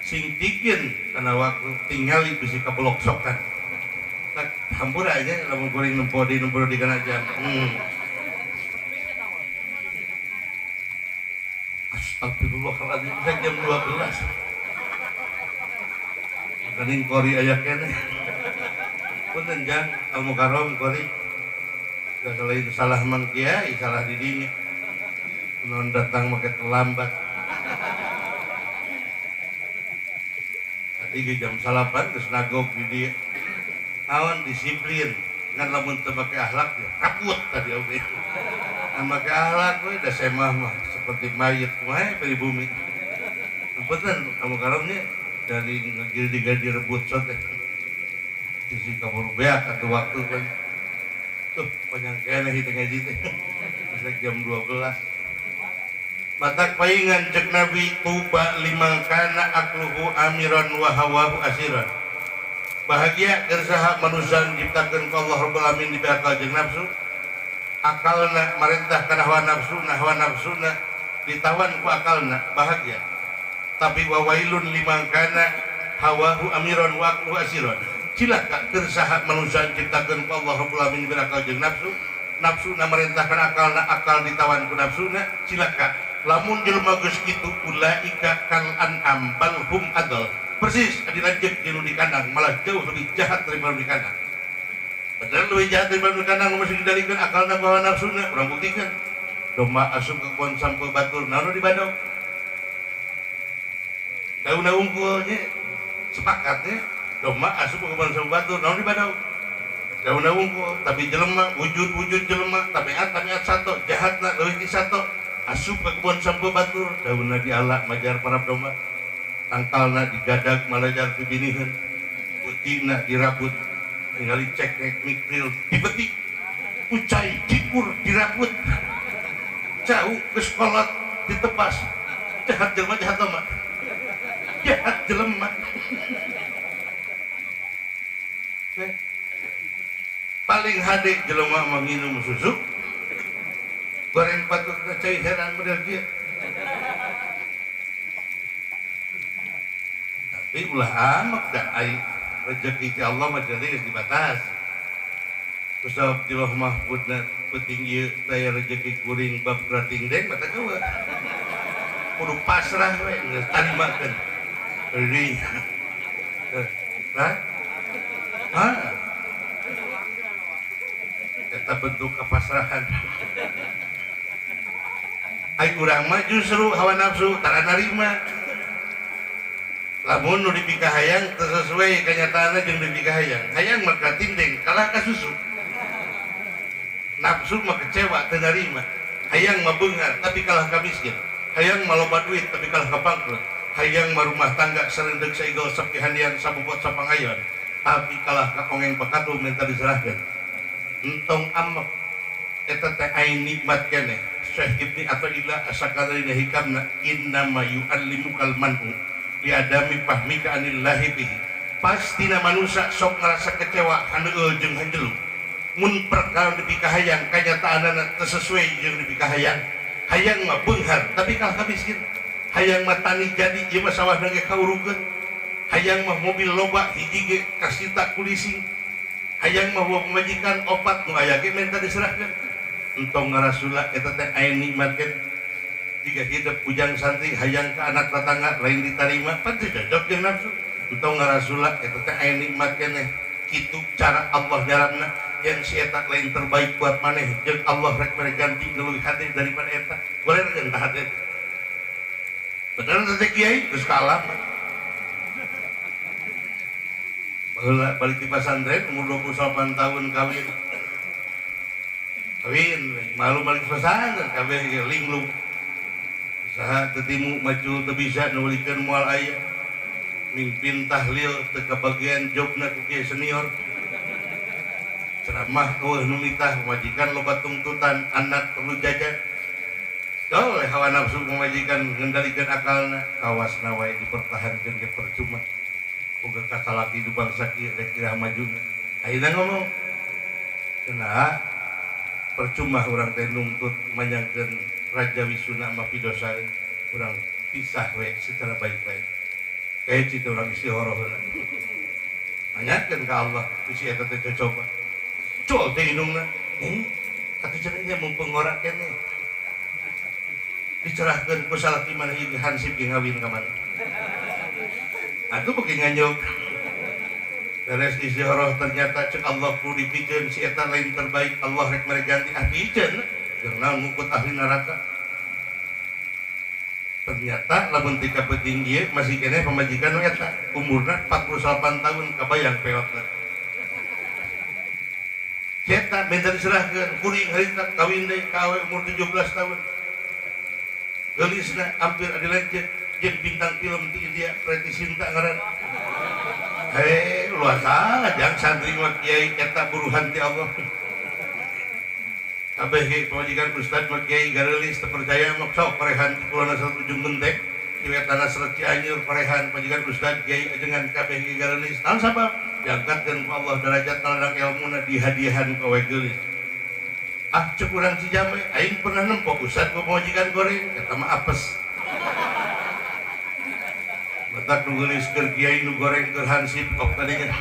Speaker 1: Sing tikeun kana waktu tingali bisi kabeloksokan. Tak hampura aja lamun kuring nempo di kana jam. Astagfirullahaladzim, saya jam 12. Makaning kori aya keneh. Punten jang, Al Mukarram kori. Gak salah itu salah mang kiai, salah didinya. Non datang make terlambat. Tadi ge jam 9 geus nagog di dieu. Naon disiplin, ngan lamun teu make akhlak ya rabut tadi oge. Ngan make akhlak we da semah mah seperti mayit kumaha pribumi. Punten Al Mukarram nya dari ngagiri direbut sot teh. Sisi kabur beak atau waktu kan. Tuh panjang keneh hitung ngaji teh. Geus jam 12. Batak paingan cek Nabi tuba limang kana akluhu amiran wa hawahu asiran. Bahagia keur saha manusia diciptakeun ku Allah Rabbul Alamin diberi akal jeung nafsu. Akalna marentah kana hawa nafsu, na hawa nafsuna ditawan ku akalna bahagia. Tapi wawailun limang kana hawahu amiran wa akluhu asiran. Cilaka keur saha manusia diciptakeun ku Allah Rabbul Alamin diberi akal jeung nafsu. Nafsuna marentahkan akalna, akal ditawan ku nafsuna, cilaka. Lamun jelema geus kitu ulaika kal an'am bal hum adal. Persis adi lanceuk jeung nu di kandang, malah jauh lebih jahat daripada nu di kandang. Padahal lebih jahat daripada nu di kandang masih dikendalikan akalna bawa nafsuna, urang buktikan. Domba asup ke kebon sampeu batur, naon di badog. Dauna unggul nya sepakat nya, domba asup ke kebon sampeu batur, naon di badog. Dauna unggul, tapi jelema wujud-wujud jelema, tabiat sato, jahatna leuwih ti sato. Asup ke kebon sampeu batur, daunna diala majar para domba. Tangkalna digadag malajar pibiniheun, putingna dirabut, ningali cekek mikril dibetik, kucai cikur dirabut, jauh ke sekolah ditepas, jahat jelema jahat lema, jahat jelema. Paling hade jelema menginum susu, goreng patut cai heran model kieu. Tapi ulah amek da ai rezeki ti Allah mah jadi geus dibatas. Kusabab di Lauh Mahfudna penting ieu teh rezeki kuring bab grating deng mata gawe. Kudu pasrah we geus tarimakeun. Euy. Hah? Hah? Eta bentuk kepasrahan. Ai urang mah justru hawa nafsu tara narima. Lamun nu dipikahayang teu sesuai kenyataanna jeung dipikahayang. Hayang mah katindeng kalah ka susu. Nafsu mah kecewa teu narima. Hayang mah beunghar tapi kalah ka miskin. Hayang mah loba duit tapi kalah ka bangkrut. Hayang mah rumah tangga sarendeg saigel sapihandian sabobot sapangayon tapi kalah ka ongeng pakatu minta diserahkeun. Entong amek eta teh ai nikmat keneh. Syekh Ibni Athaillah As-Sakandari hikamna innama yu'allimukal man'u liadami fahmika anillahi bihi. Pastina manusia sok ngerasa kecewa haneul jeung hanjelu. Mun perkara dipikahayang kanyataanana teu sesuai jeung dipikahayang. Hayang mah beunghar tapi kalah ka miskin. Hayang mah tani jadi ieu mah sawahna ge kaurugeun. Hayang mah mobil loba hiji ge kasita kulising. Hayang mah bawa pamajikan opat nu aya ge minta diserahkeun. Entong ngarasula eta teh aya nikmat kan. Jika hidup ujang santri hayang ke anak tetangga lain ditarima pan teu cocok jeung nafsu. Entong ngarasula eta teh aya nikmat keneh. Kitu cara Allah nyaramna yang si eta lain terbaik buat maneh jeung Allah rek mere ganti nu leuwih hade daripada eta. Boleh jeung tah hade. Bener teh kiai geus kaalaman. Baheula balik di pesantren umur 28 tahun kawin. Kawin malu balik pesantren kabeh ge linglung. Saha teu timu macul teu bisa nuwulikeun moal aya. Mimpin tahlil teu kabagian jobna ku kiai senior. Ceramah eueuh nu mitah pamajikan loba tungtutan anak perlu jajan. Doleh hawa nafsu pamajikan ngendalikeun akalna kawasna wae dipertahankeun ge percuma. Boga kasalaki di bangsa kieu rek kira majuna. Ayeuna ngomong cenah percuma urang teh nungtut manyangkeun Raja Wisuna mah pidosa urang Pisah we secara baik-baik. Kayak cita orang istihoroh heula. Nanyakeun ka Allah bisi eta teh cocoba. Cul teh indungna. Kata cenah nya mumpung ngora keneh. Dicerahkeun ku salaki maneh ieu hansip ge ngawin ka maneh. Atuh beuki nganyuk. Beres istihoroh ternyata cek Allah ku dipiceun si eta lain terbaik, Allah rek mere ganti ah piceun. Jeung naon ngukut ahli neraka. Ternyata lamun tika peuting ieu masih keneh pamajikan nu eta umurna 48 tahun kabayang peotna. Eta minta diserahkeun kuring harita kawin deui ka awe umur 17 tahun. Geulisna hampir adi lanceuk jeung bintang film ti India Preity Zinta ngaran. Hei, luasa jang santri mah kiai eta buruhan ti Allah. Kabeh ge pamajikan ustad mah kiai gareulis teu percaya mah sok parehan ti kulona satu ujung genteng di tanah Serat Cianjur parehan pamajikan ustad kiai ajengan kabeh ge gareulis. Naon sabab? Diangkatkeun ku Allah derajat ladang ilmuna dihadiahan ku awe geulis. Ah cek urang Cijambe aing pernah nempo ustad ku pamajikan goreng eta mah apes. Batak nu geulis keur kiai nu goreng keur hansip kok tadinya.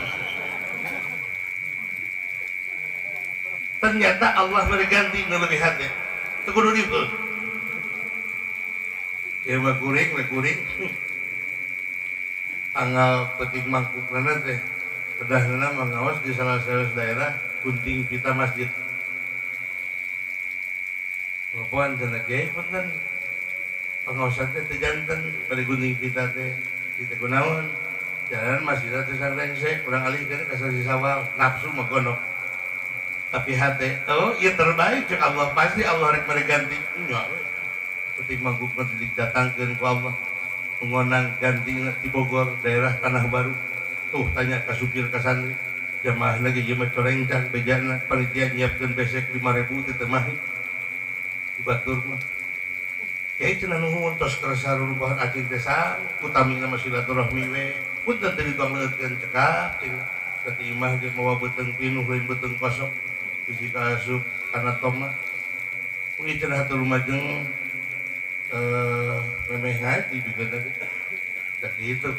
Speaker 1: Ternyata Allah beri ganti nu leuwih hade. Teu kudu ribeut. Ieu mah kuring we kuring. Tanggal peuting mangkukna teh kedahna mah ngaos di salah satu daerah gunting pita masjid. Telepon cenah kiai punten. Pengaosan teh teu janten bari gunting pita teh. Kita gunawan jalan masjid teh sarengse kurang alih kana ka sasi sawal nafsu mah gonok. Tapi hate oh ieu terbaik cek Allah pasti Allah rek mere ganti. Nya we. Penting mangkukna didatangkeun ku Allah. Pengonang ganti di Bogor daerah Tanah Baru. Tuh tanya ka supir ka santri. Jamaah lagi ieu mah corengcang bejana panitia nyiapkeun besek 5.000 teh teu mahi. Di batur mah. Kiai cenah nuhun tos kersa rurubahan acing teh sang utamina mah silaturahmi we. Punten teh dituang leueutkeun cekap cenah. Berarti imah ge mawa beuteung pinuh lain beuteung kosong. Bisi kaasup kana toma. Pungi cenah hatur lumajeng memeh ngaji juga tadi. Da kitu.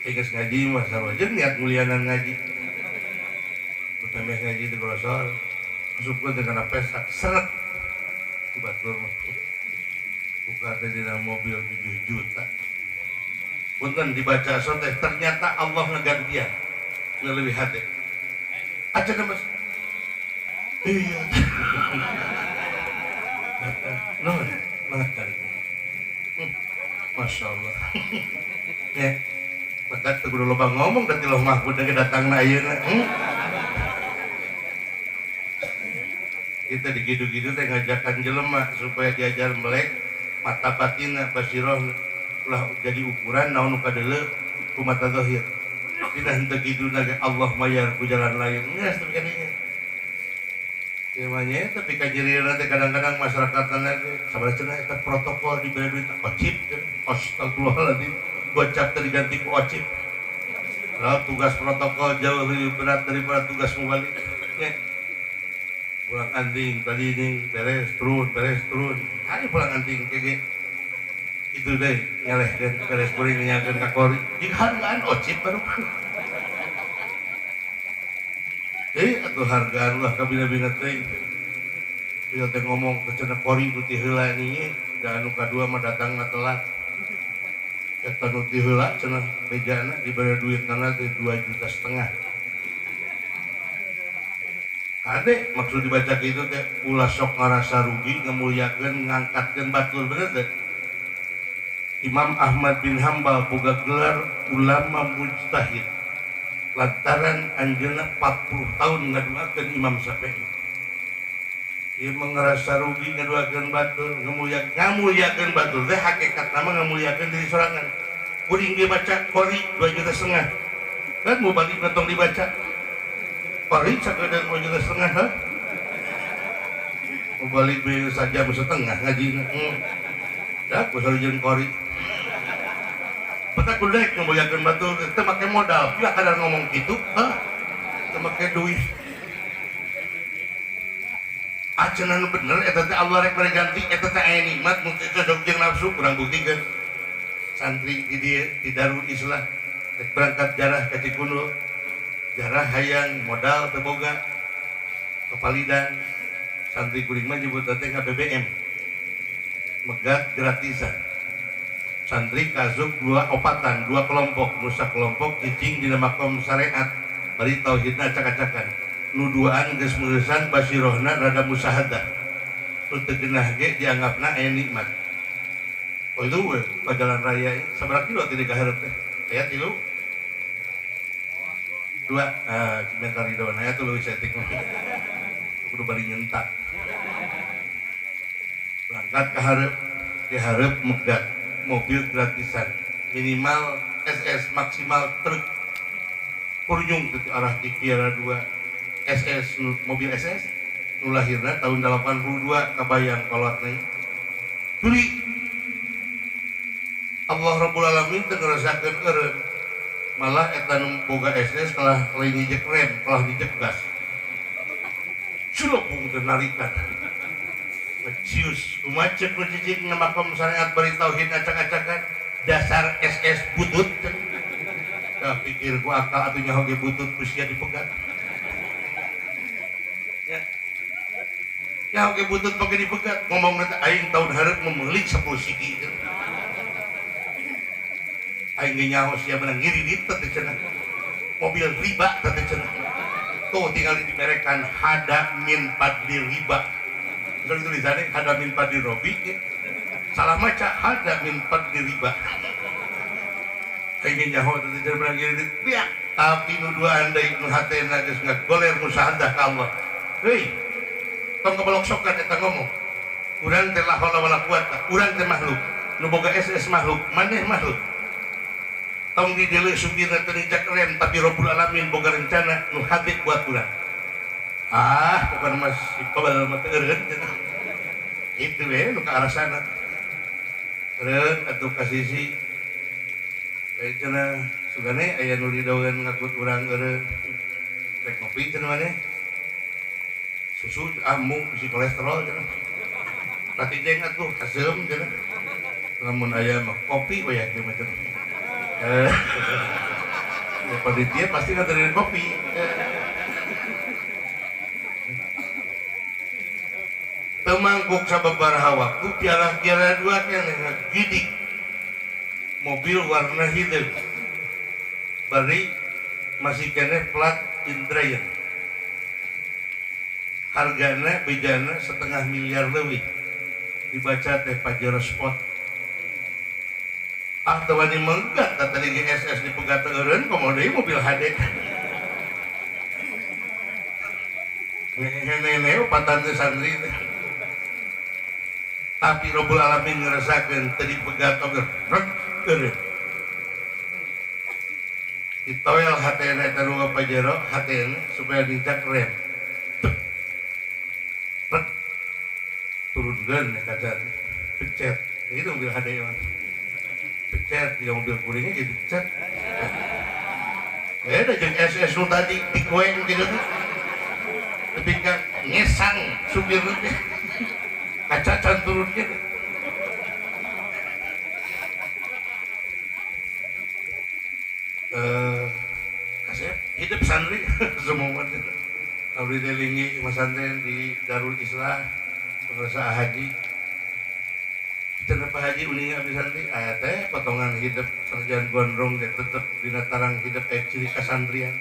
Speaker 1: Geus ngaji mah sarua jeung niat mulianan ngaji. Memeh ngaji di grosor. Asupkeun teh kana pesak seret. Ku batur mah. Buka teh dina mobil 7 juta. Punten dibaca teh ternyata Allah ngegantian. Leuwih hade. Acan Mas. Iya. Nuhun, banget kali. Masya Allah. Ya. Batak teu kudu loba ngomong da ti Loh Mahfud ge datangna ayeuna. Kita digidu-gidu teh ngajakan jelema supaya diajar melek mata batina basiroh ulah jadi ukuran naon nu kadeuleu ku mata zahir. Dina henteu kiduna ge Allah mayar ku jalan lain. Geus teu kadinya. Ya mah nya tapi kajirieuna teh kadang-kadang masyarakat teh sabaraha cenah eta protokol dibere duit ocip cenah. Astagfirullahaladzim. Gocap teh diganti ku ocip. Padahal tugas protokol jauh lebih berat daripada tugas mubalik. Ya. Pulang anting tadi ini beres turun, beres turun. Ayo pulang anting kege. Itu deh nyalehkeun beres kuring nyakeun ka kori. Dihargaan ocip baru. Atuh hargaan ulah kabina-bina teuing. Bila teh ngomong ke cenah kori nu ti heula nya, da anu kadua mah datangna telat. Eta nu ti heula cenah bejana dibere duitna teh 2,5 juta. Kade maksud dibaca kitu teh ulah sok ngarasa rugi ngamulyakeun ngangkatkeun batur bener teh. Imam Ahmad bin Hambal boga gelar ulama mujtahid. Lantaran anjeunna 40 tahun ngaduakeun Imam Syafi'i. Ieu mah ngarasa rugi ngaduakeun batur, ngamulyakeun batur teh hakikatna mah ngamulyakeun diri sorangan. Kuring ge baca qori 2,5 juta. Kan mau balik tong dibaca. Qori sakedeung 2,5 juta ha? Mau balik we sajam setengah ngajina. Dah ku sareng qori. Petak kudu daek ngamulyakeun batur teh make modal. Pira kadar ngomong kitu, hah? Teu make duit. Acan anu bener eta teh Allah rek mere ganti eta teh aya nikmat mun teu cocok jeung nafsu kurang buktikeun. Santri di dieu di Darul Islah rek berangkat jarah ka Cikundul, jarah hayang modal teu boga kapalidan. Santri kuring mah nyebutna teh nga-BBM megat gratisan. Santri kasup dua opatan, dua kelompok, nu sakelompok cicing dina makom sareat bari tauhidna acak-acakan, nu duaan geus meueusan basirohna rada musahadah, nu teu genah ge dianggapna aya nikmat. Oh itu we ka jalan raya sabaraha kilo ti ka hareup teh? Aya 3 2 minta ridho aya tuh leuwih saeutik mah. Kudu bari nyentak. Berangkat ka hareup, di hareup megat mobil gratisan, minimal SS maksimal truk. Kurnyung ke arah Cikiara 2 SS mobil SS nu lahirna tahun 82 kabayang kolotna. Tuli Allah Rabbul Alamin teu ngerasakeun eureun, malah eta nu boga SS kalah lain nyijek rem, kalah nyijek gas. Sulupung teu narikan. Cius, kumaha ceuk nu cicing na makom syariat bari tauhid acak-acakan, dasar SS butut. Tah pikir ku akal atuh nyaho ge butut ku sia dipegat. Ya. Nyaho ge butut pake dipegat, ngomong teh aing tahun hareup memeuli 10 siki. Aing ge nyaho sia menang ngiridit teh cenah. Mobil riba teh cenah. Tuh tinggal dimerekan hada min fadli riba. Terus tulisannya hada min fadli robi ya. Salah maca hada min fadli riba. Aing ge nyaho teh cenah menang ngiridit. Biak, tapi nu duaan deui nu hatena geus ngagoler musahadah ka Allah. Heuy, tong kebolok-sokan eta ngomong. Urang teh la haula wala quwata, urang teh makhluk. Nu boga SS makhluk, maneh makhluk. Tong di deuleu supirna teu ninjak rem, tapi Rabbul Alamin boga rencana nu hade buat urang. Ah, pokona mah si pabal mah teu eureun cenah. Itu we nu ka arah sana. Eureun atuh ka sisi. Lain cenah sugane aya nu ridoeun ngakut urang eureun. Rek ngopi cenah maneh. Susu amu bisi kolesterol cenah. Rati jeng atuh kaseum cenah. Lamun aya mah kopi we ya mah cenah. Ya panitia pasti nganterin kopi. Temangkuk sababaraha waktu piala-piala dua keneh ngagidik mobil warna hideung. Bari masih keneh plat Indrayan. Hargana bejana setengah miliar leuwih. Dibaca teh Pajero Sport. Ah teu wani menggat tah tadi ge SS dipegat teu eureun komo deui mobil HD. Ngehehehe opatan teh santri teh. Tapi Rabbul Alamin ngerasakeun teu dipegat oge rek eureun. Ditoel hatena eta nu Pajero hatena supaya nincak rem. Rek turunkeun kaca pecet. Itu mobil HD mah. Pecet di mobil kuringnya gitu pecet. Beda jeung SS nu tadi dikoeng gitu tuh. Tapi kan ngesang supir teh. Kaca can turun gitu. Kasep hidup santri semua gitu. Abdi teh linggih masantren di Darul Islah pengrasa haji. Cenah Pak Haji uninga abdi santri aya teh potongan hidup sarjan gondrong ge tetep dina tarang hidup aya ciri kasantrian.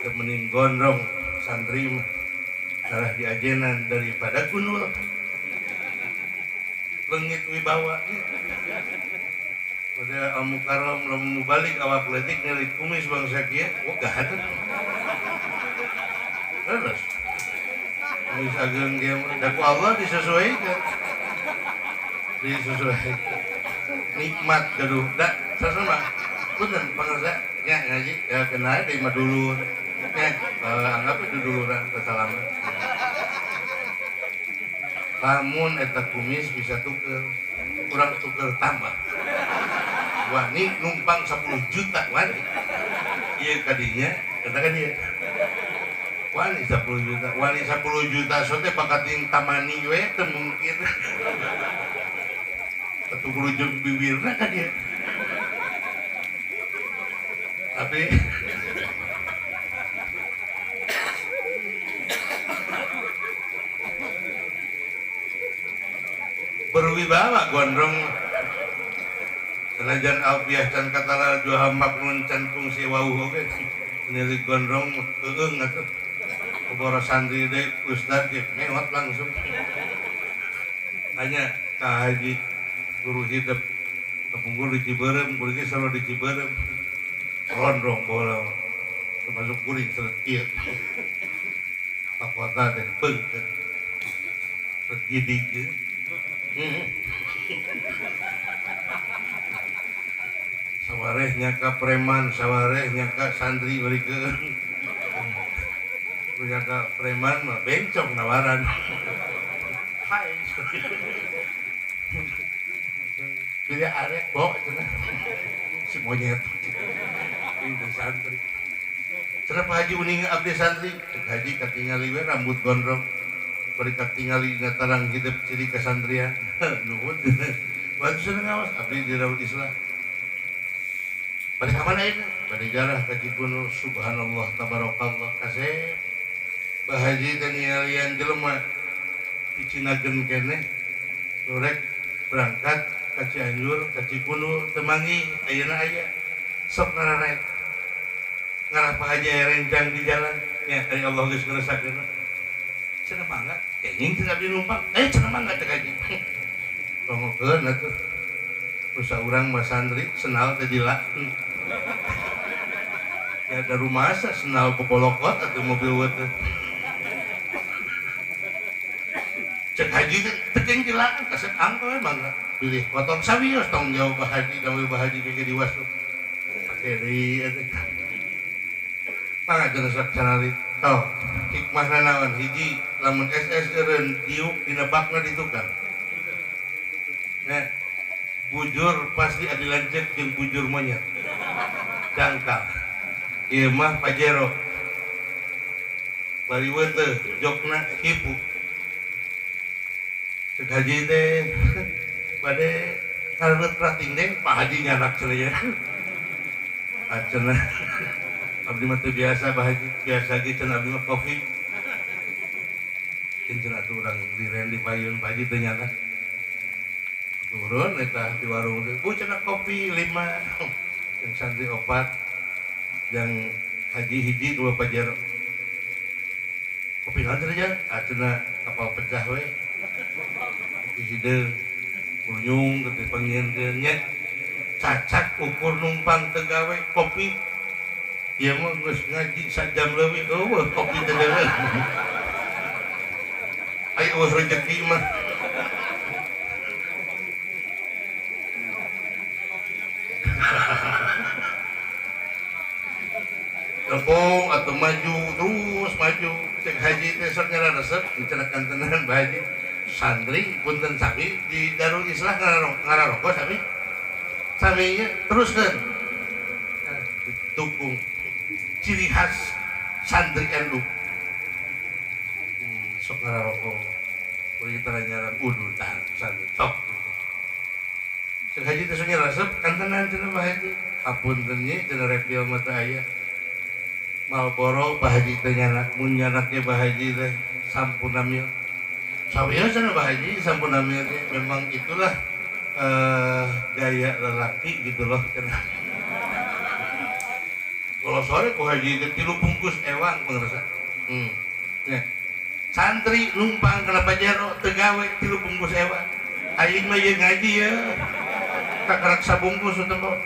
Speaker 1: Teu mending gondrong santri mah darah diajenan daripada gunul. Leungit wibawa. Pada Al-Mukarram lamun mubalik awak leutik nyeri kumis bangsa kieu, wah atuh. Terus kumis ageng ge mah da ku Allah disesuaikan. Disesuaikan. Nikmat gaduh. Da sasama punten pangarsa nya ngaji ya kenal deui mah dulur. Ya, anggap itu duluran kesalaman. Lamun eta kumis bisa tuker, kurang tuker tambah. Wani numpang 10 juta wani. Ieu kadinya, katakan ieu. Wani 10 juta, wani 10 juta sote bakat jeung tamani we teu mungkin. Atuh kudu bibirna ka dia. Tapi berwibawa gondrong senajan alfiah can katara juha maknun can kungsi wauh oge nilai gondrong eueung atuh boro santri deui ustad ge mewat langsung tanya ka haji guru hidup kapungkur di Ciberem kuring ge sarua di Ciberem gondrong bola termasuk kuring seret kieu ka kota teh beungkeut gidig ge sawareh nyaka preman sawareh nyaka santri barikeun nyaka preman mah bencong nawaran hai pilih arek bok cenah si monyet ini santri cenah Pak Haji uning abdi santri cek haji katingali we rambut gondrong bari katingali dina tarang hidup ciri kasantrian nuhun batu cenah ngawas abdi di Darul Islah bari ka mana ayeuna bari jarah ka Cigunur subhanallah tabarakallah kasep Bah Haji teh ningalian jelema ti Cinagen keneh nu rek berangkat ka Cianjur ka Cikunur teu manggih ayeuna aya sok ngararaek ngarah Pak Haji aya rencang di jalan nya ari Allah geus ngresakeun cenah mangga kenging cenah abdi numpang eh cenah mangga cek haji tongokeun atuh rusa urang mah santri senal teh jila ya da rumasa senal bobolokot atuh mobil teh cek haji teh teu keng jilaan kasep angko we mangga pilih kotor sawios tong jauh Bah Haji da mobil Bah Haji keke diwasuk pake deui atuh mangga cenah sok caralit toh hikmahna naon hiji lamun SS eureun diuk dina bakna di tukang nya bujur pasti adi lanceuk jeung bujur monyet dangkal ieu mah Pajero bari weuteuh jokna hipu cek haji teh bade kareut rating deng Pak Haji nyanak cenah nya cenah abdi mah teu biasa Pak Haji biasa ge cenah abdi mah kopi cenah atuh urang liren di payun Pak Haji teu nyanak turun eta di warung teh bu cenah kopi 5 yang santri 4 yang haji hiji 2 Pajero kopi naon cenah jan ah cenah kapal pecah we kopi hideung kunyung teh pangieunkeun nya cacak ukur numpang teu gawe kopi ieu mah geus ngaji sajam leuwih eueuh kopi teh deui ai eueuh rejeki mah Lepung atau maju terus maju cek haji teh sok ngararesep cenah kantenan Bah Haji santri punten sami di Darul Islah ngararoko sami saminya teruskeun dukung ciri khas santri NU sok ngararoko kuring tara nyaran udutan santri sok cek haji teh sok ngararesep kantenan cenah Bah Haji hapunten nya cenah repil mah teu aya Marlboro Bah Haji teh nyanak mun nyanak ge Bah Haji teh sampurna mil sawieu cenah Bah Haji sampurna mil teh memang itulah gaya lelaki gitu loh cenah kalau sore ku haji teh 3 bungkus ewang pangrasa nya santri numpang kana Pajero teu gawe 3 bungkus ewang aing mah ieu ngaji ye kakarak sabungkus teh mah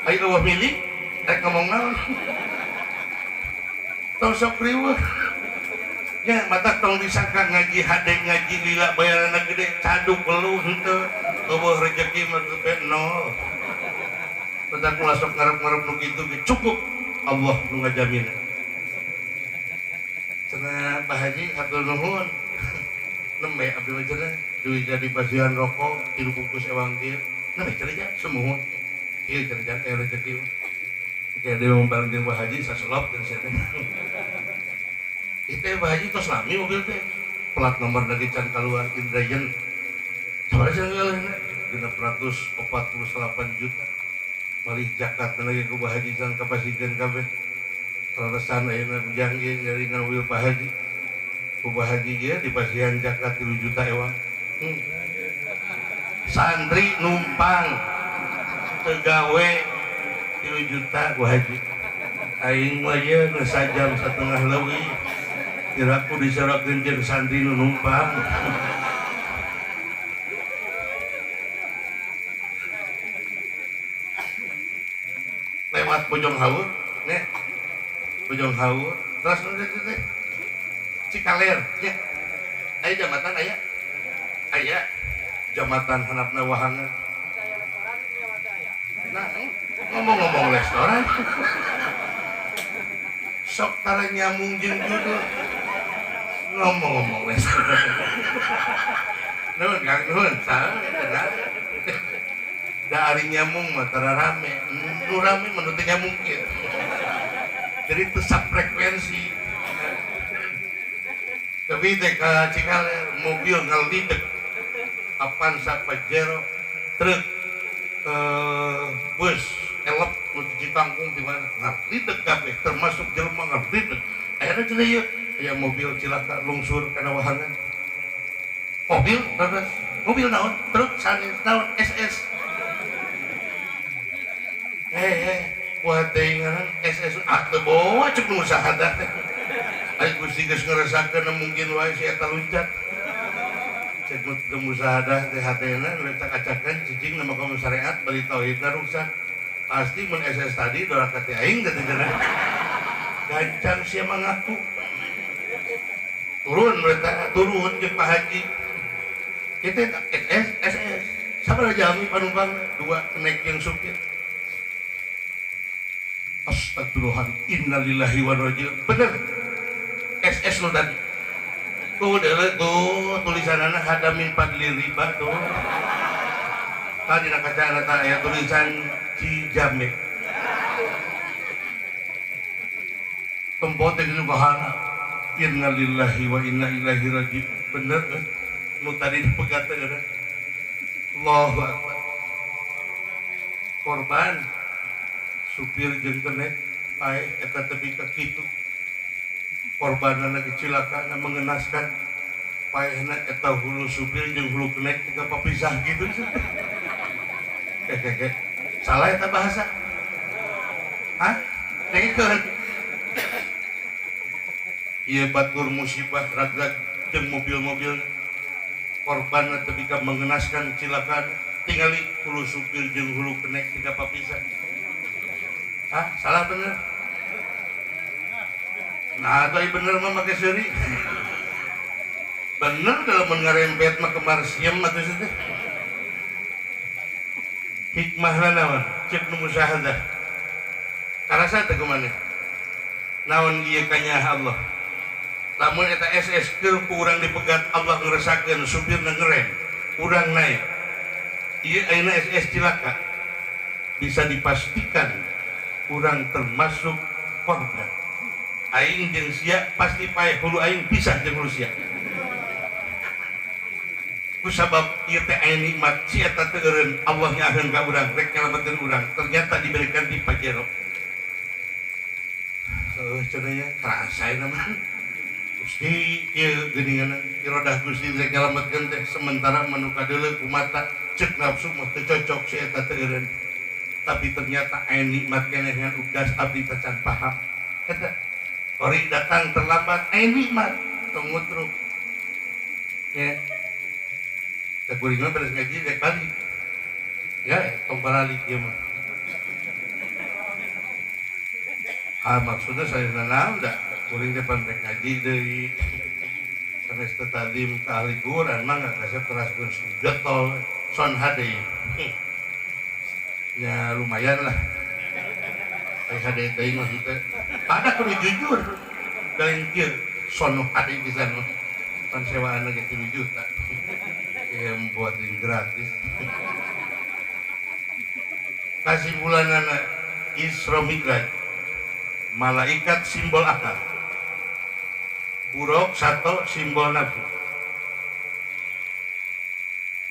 Speaker 1: aing eueuh milik rek ngomong naon tong sok riweuh nya matak tong disangka ngaji hade ngaji lila bayaranna gede caduk geluh henteu eueuh rejeki mah teu nol tentang ulah sok ngarep-ngarep nu kitu ge cukup Allah nu ngajamin cenah Bah Haji hatur nuhun nembe abdi mah cenah duit jadi pasihan rokok 3 bungkus ewang kieu nembe cenah nya sumuhun ieu cenah jan aya rejeki mah kayak dia membareng jeung Bah Haji saselop jeung sia teh ieu teh Bah Haji tos lami mobil teh plat nomor lagi can kaluar Indrayan sabaraha cenah geuleuhna 648 juta. Malih zakat lagi ku Pak Haji can kapasikeun kabeh. Rarasan ayeuna ujang ieu nyaringan mobil Pak Haji. Ku Pak Haji ieu dipasihan zakat 3 juta ewang. Santri numpang teu gawe 3 juta ku Haji. Aing mah ieu geus sajam satengah leuwih. Kiraku disorakeun jeung santri nu numpang. Lewat Bojong Haur, nih. Bojong Haur, terus teh Cikaler, nya. Aya jambatan aya. Aya jambatan handapna wahangan. Nah, ngomong-ngomong restoran. Sok tara nyambung jeung judul. Ngomong-ngomong restoran. Nuhun Kang, nuhun. Saha eta. Da ari nyambung mah tara rame. Nu rame mah nu teu nyambung kieu. Jadi teu frekuensi. Tapi teh ka Cikaler mobil ngalidek. Avanza Pajero, truk, bus, elep nu Citangkung di mana ngalidek kabeh termasuk jelema ngalidek. Akhirnya cenah ieu aya mobil cilaka lungsur kana wahangan. Mobil terus mobil naon? Truk sanes naon? SS. Buat teuing ngaran SS ah teu bawa cek nu usaha teh. Ai Gusti geus ngerasakeun mungkin wae si eta luncat. Cek nu teu musahadah teh hatena nu acak-acakan cicing na makom syariat bari tauhidna ruksak. Pasti mun SS tadi doraka teh aing teh cenah. Gancang sia mah ngaku. Turun mereka turun jeung Pak Haji. Kita SS SS. Sabaraha jalmi panumpang dua kenek jeung supir. Astagfirullahaladzim, innalillahi wa inna ilaihi raji'un. Bener, SS lo tadi. Tuh, tuh tulisanana hada min fadli riba tuh. Tadi nak kaca anak aya tulisan Cijambe. Tempote gitu bahana. Innalillahi wa inna ilaihi raji'un. Bener, nu tadi dipegat teh. Allahu akbar. Korban supir jeung kenek paeh eta tepi ka kitu. Korbanana kecelakaan mengenaskan. Paehna eta hulu supir jeung hulu kenek tiga papisah gitu. Kekeke. Salah eta bahasa. Hah? Dengekeun. Ieu batur musibah ragrag jeung mobil-mobil korbanna tepi ka mengenaskan kecelakaan tingali hulu supir jeung hulu kenek tiga papisah. Hah? Salah bener? Nah, atau bener mah make seuri. Bener kalau mun ngarempet mah kemar siem atuh teh. Hikmahna naon? Cek nu musyahadah. Karasa teh kumaha? Naon ieu kanyaah Allah? Lamun eta SS keur ku urang dipegat Allah ngresakeun supirna ngerem, urang naik. Ieu ayeuna SS cilaka. Bisa dipastikan urang termasuk korban. Aing jeung sia pasti paeh hulu aing pisah jeung hulu sia. Kusabab ieu teh aya nikmat si eta teu eureun Allah nyaaheun ka urang rek nyalametkeun urang ternyata diberikan di Pajero. Heuh cenah nya karasa eta mah. Gusti ieu geuningan iradah Gusti rek nyalametkeun teh sementara manu kadeuleu ku mata ceuk nafsu mah teu cocok si eta teu eureun. Tapi ternyata aya nikmat keneh ngan ugas abdi tacan paham. Eta ori datang terlambat aya nikmat tong ngutruk. Ya. Teh kuring mah beres ngaji rek balik. Ya, tong baralik ieu mah. Ah maksudnya saya naon da kuring teh pan rek ngaji deui. Sanes teh tadi ka ahli Quran mah kasep teraskeun getol son hade. Ya lumayan lah. Ai hade teuing mah teh. Pada kudu jujur. Lain kieu sono hade pisan mah. Pan sewaan ge 3 juta. Ya buatin gratis. Kesimpulanana Isra Mi'raj. Malaikat simbol akal. Buruk satu simbol nafsu.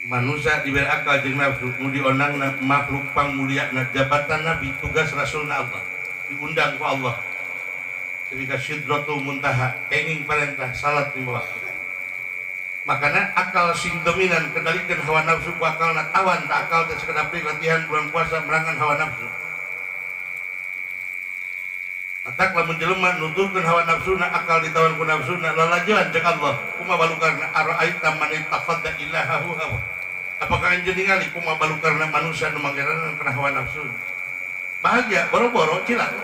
Speaker 1: Manusia diberi akal jeung nafsu nu diondangna makhluk pangmulyana jabatan nabi tugas rasulna Allah diundang ku Allah ketika sidratul muntaha kenging parentah salat 5 waktu. Makana akal sing dominan kendalikan hawa nafsu ku akalna tawan tak akal teh sakedap latihan bulan puasa merangan hawa nafsu. Atak lamun jelema nuturkeun hawa nafsuna akal ditawan ku nafsuna lalajoan cek Allah kumaha balukarna araaita man ittakhadha ilahahu hawa. Apakah anjeun ningali kumaha balukarna manusia nu manggeranan kana hawa nafsu? Bahagia boro-boro cilaka.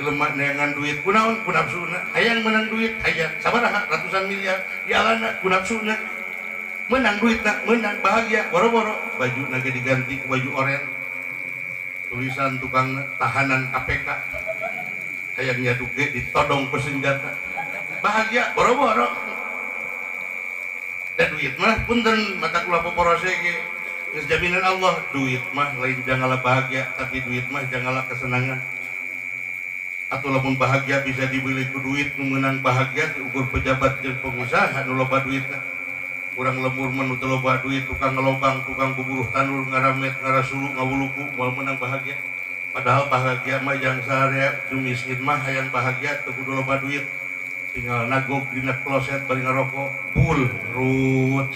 Speaker 1: Jelema neangan duit kunaon ku nafsuna, hayang menang duit hayang sabaraha ratusan miliar dialana ku nafsuna. Menang duitna, menang bahagia boro-boro bajuna ge diganti ku baju oren. Tulisan tukang tahanan KPK. Hayang nyaduk ge ditodong ku senjata. Bahagia boro-boro. Da duit mah punten mata kula poporose ge geus jaminan Allah duit mah lain jangala bahagia tapi duit mah jangala kesenangan. Atau lamun bahagia bisa dibeli ku duit nu meunang bahagia diukur pejabat jeung pengusaha nu loba duitna. Urang lemur mah nu teu loba duit tukang ngelobang tukang buburuh tanur ngaramet ngarasulu ngawuluku moal meunang bahagia. Padahal bahagia mah jang sarea nu miskin mah hayang bahagia teu kudu loba duit. Tinggal nagog dina kloset bari ngarokok bul rut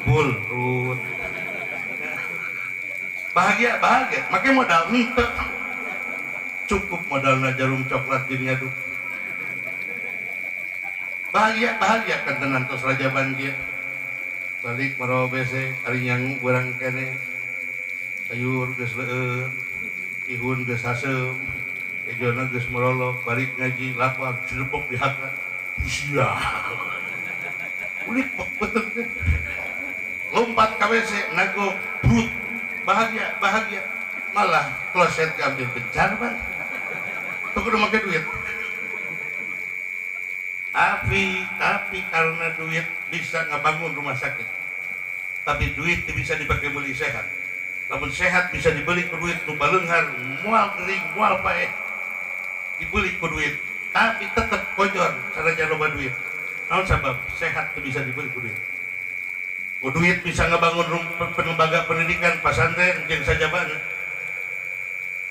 Speaker 1: bul rut. Bahagia bahagia make modal henteu. Cukup modalna jarum coklat jeung nyaduk. Bahagia bahagia kan tenan tos rajaban kieu. Balik marawa bese ari nyangu urang keneh. Sayur geus leueur, ihun geus haseum, ejona geus merolok, balik ngaji lapar cilepok di haka. Sia. Ulik beuteung teh. Lompat ka WC nagog brut. Bahagia bahagia malah kloset diambil bencar ban. Tuh kudu make duit. Tapi karena duit bisa ngebangun rumah sakit. Tapi duit bisa dipakai beli sehat. Lamun sehat bisa dibeli ku duit nu baleunghar, moal kering, moal paeh. Dibeli ku duit, tapi tetep kojor sanajan loba duit. Naon sabab? Sehat teu bisa dibeli ku duit. Ku duit bisa ngebangun lembaga pendidikan, pasantren jeung sajabana.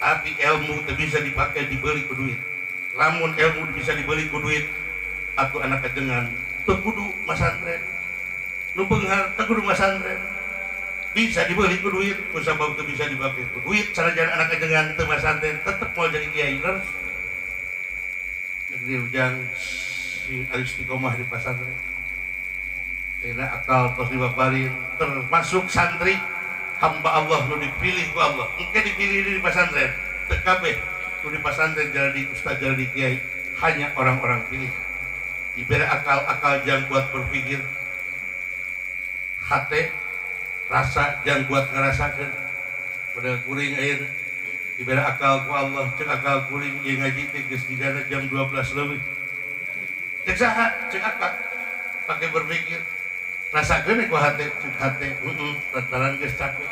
Speaker 1: Tapi ilmu teu bisa dipakai dibeli ku duit. Lamun ilmu bisa dibeli ku duit atuh anak ajengan teu kudu masantren. Nu beunghar teu kudu masantren. Bisa dibeli ku duit, ku sabab teu bisa dibagi ku duit sanajan anak ajengan teu masantren tetep moal jadi kiai terus. Jadi ujang sing istiqomah di pasantren. Karena akal tos dibabarin termasuk santri hamba Allah nu dipilih ku Allah. Engke dipilih di pasantren, teu kabeh nu di pasantren jadi ustaz jadi kiai hanya orang-orang pilih. Diberi akal-akal jang buat berpikir, hate rasa jang buat ngerasakeun. Padahal kuring ayeuna diberi akal ku Allah, cek akal kuring ieu ngaji teh geus digana jam 12 leuwih. Cek saha? Cek akal. Pakai berpikir. Rasakeun ku hate, cek hate, heeh, lantaran geus capek.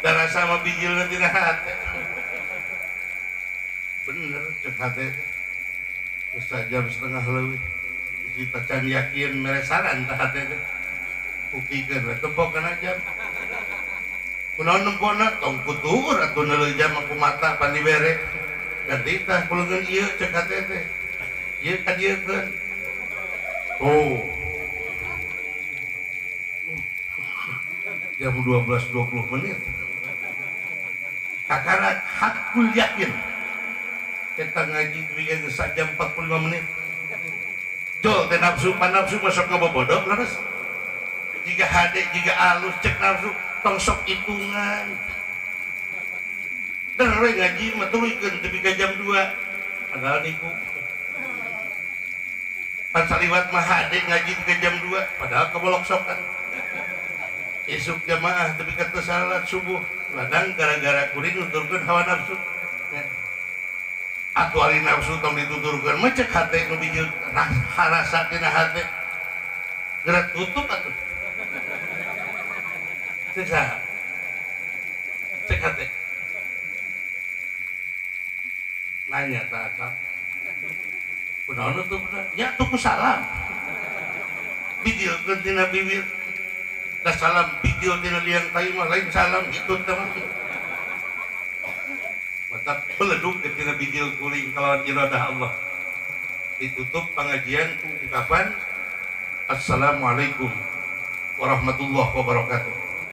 Speaker 1: Da rasa mah bijilna tina hate. Bener cek hate. Geus jam setengah leuwih. Kita can yakin meresaran tah hate teh. Buktikeun we tempo kana jam. Kunaon nempona tong kutuur atuh neuleuh jam ku mata pan dibere. Ganti tah kuleungeun ieu cek hate teh. Ieu ka dieukeun. Oh. Jam 12.20 menit. Kakara hakul yakin. Kita ngaji geus jam 45 menit. Jol teh nafsu, pan nafsu masuk ngabobodok leres. Jika hade, jika alus cek nafsu tong sok hitungan. Der we ngaji mah tuluykeun tepi ka jam 2. Padahal nipu. Pan saliwat mah hade ngaji ke jam 2 padahal kebolok sokan. Isuk jamaah tepi ka teu salat subuh ladang gara-gara kuring nuturkeun hawa nafsu. Ya. Atuh ari nafsu tong dituturkeun mah cek hate nu bijil rasa tina hate. Gerak tutup atuh. Cek saha? Cek hate. Nanya tak akal. Kunaon tuh? Ya tuku salam. Bijilkeun tina bibir. Da salam bijil tina liang tai mah lain salam hitut teh mah. Maka beleduk ke tina bijil kuring kalawan iradah Allah. Ditutup pengajian ku ungkapan Assalamualaikum warahmatullahi wabarakatuh.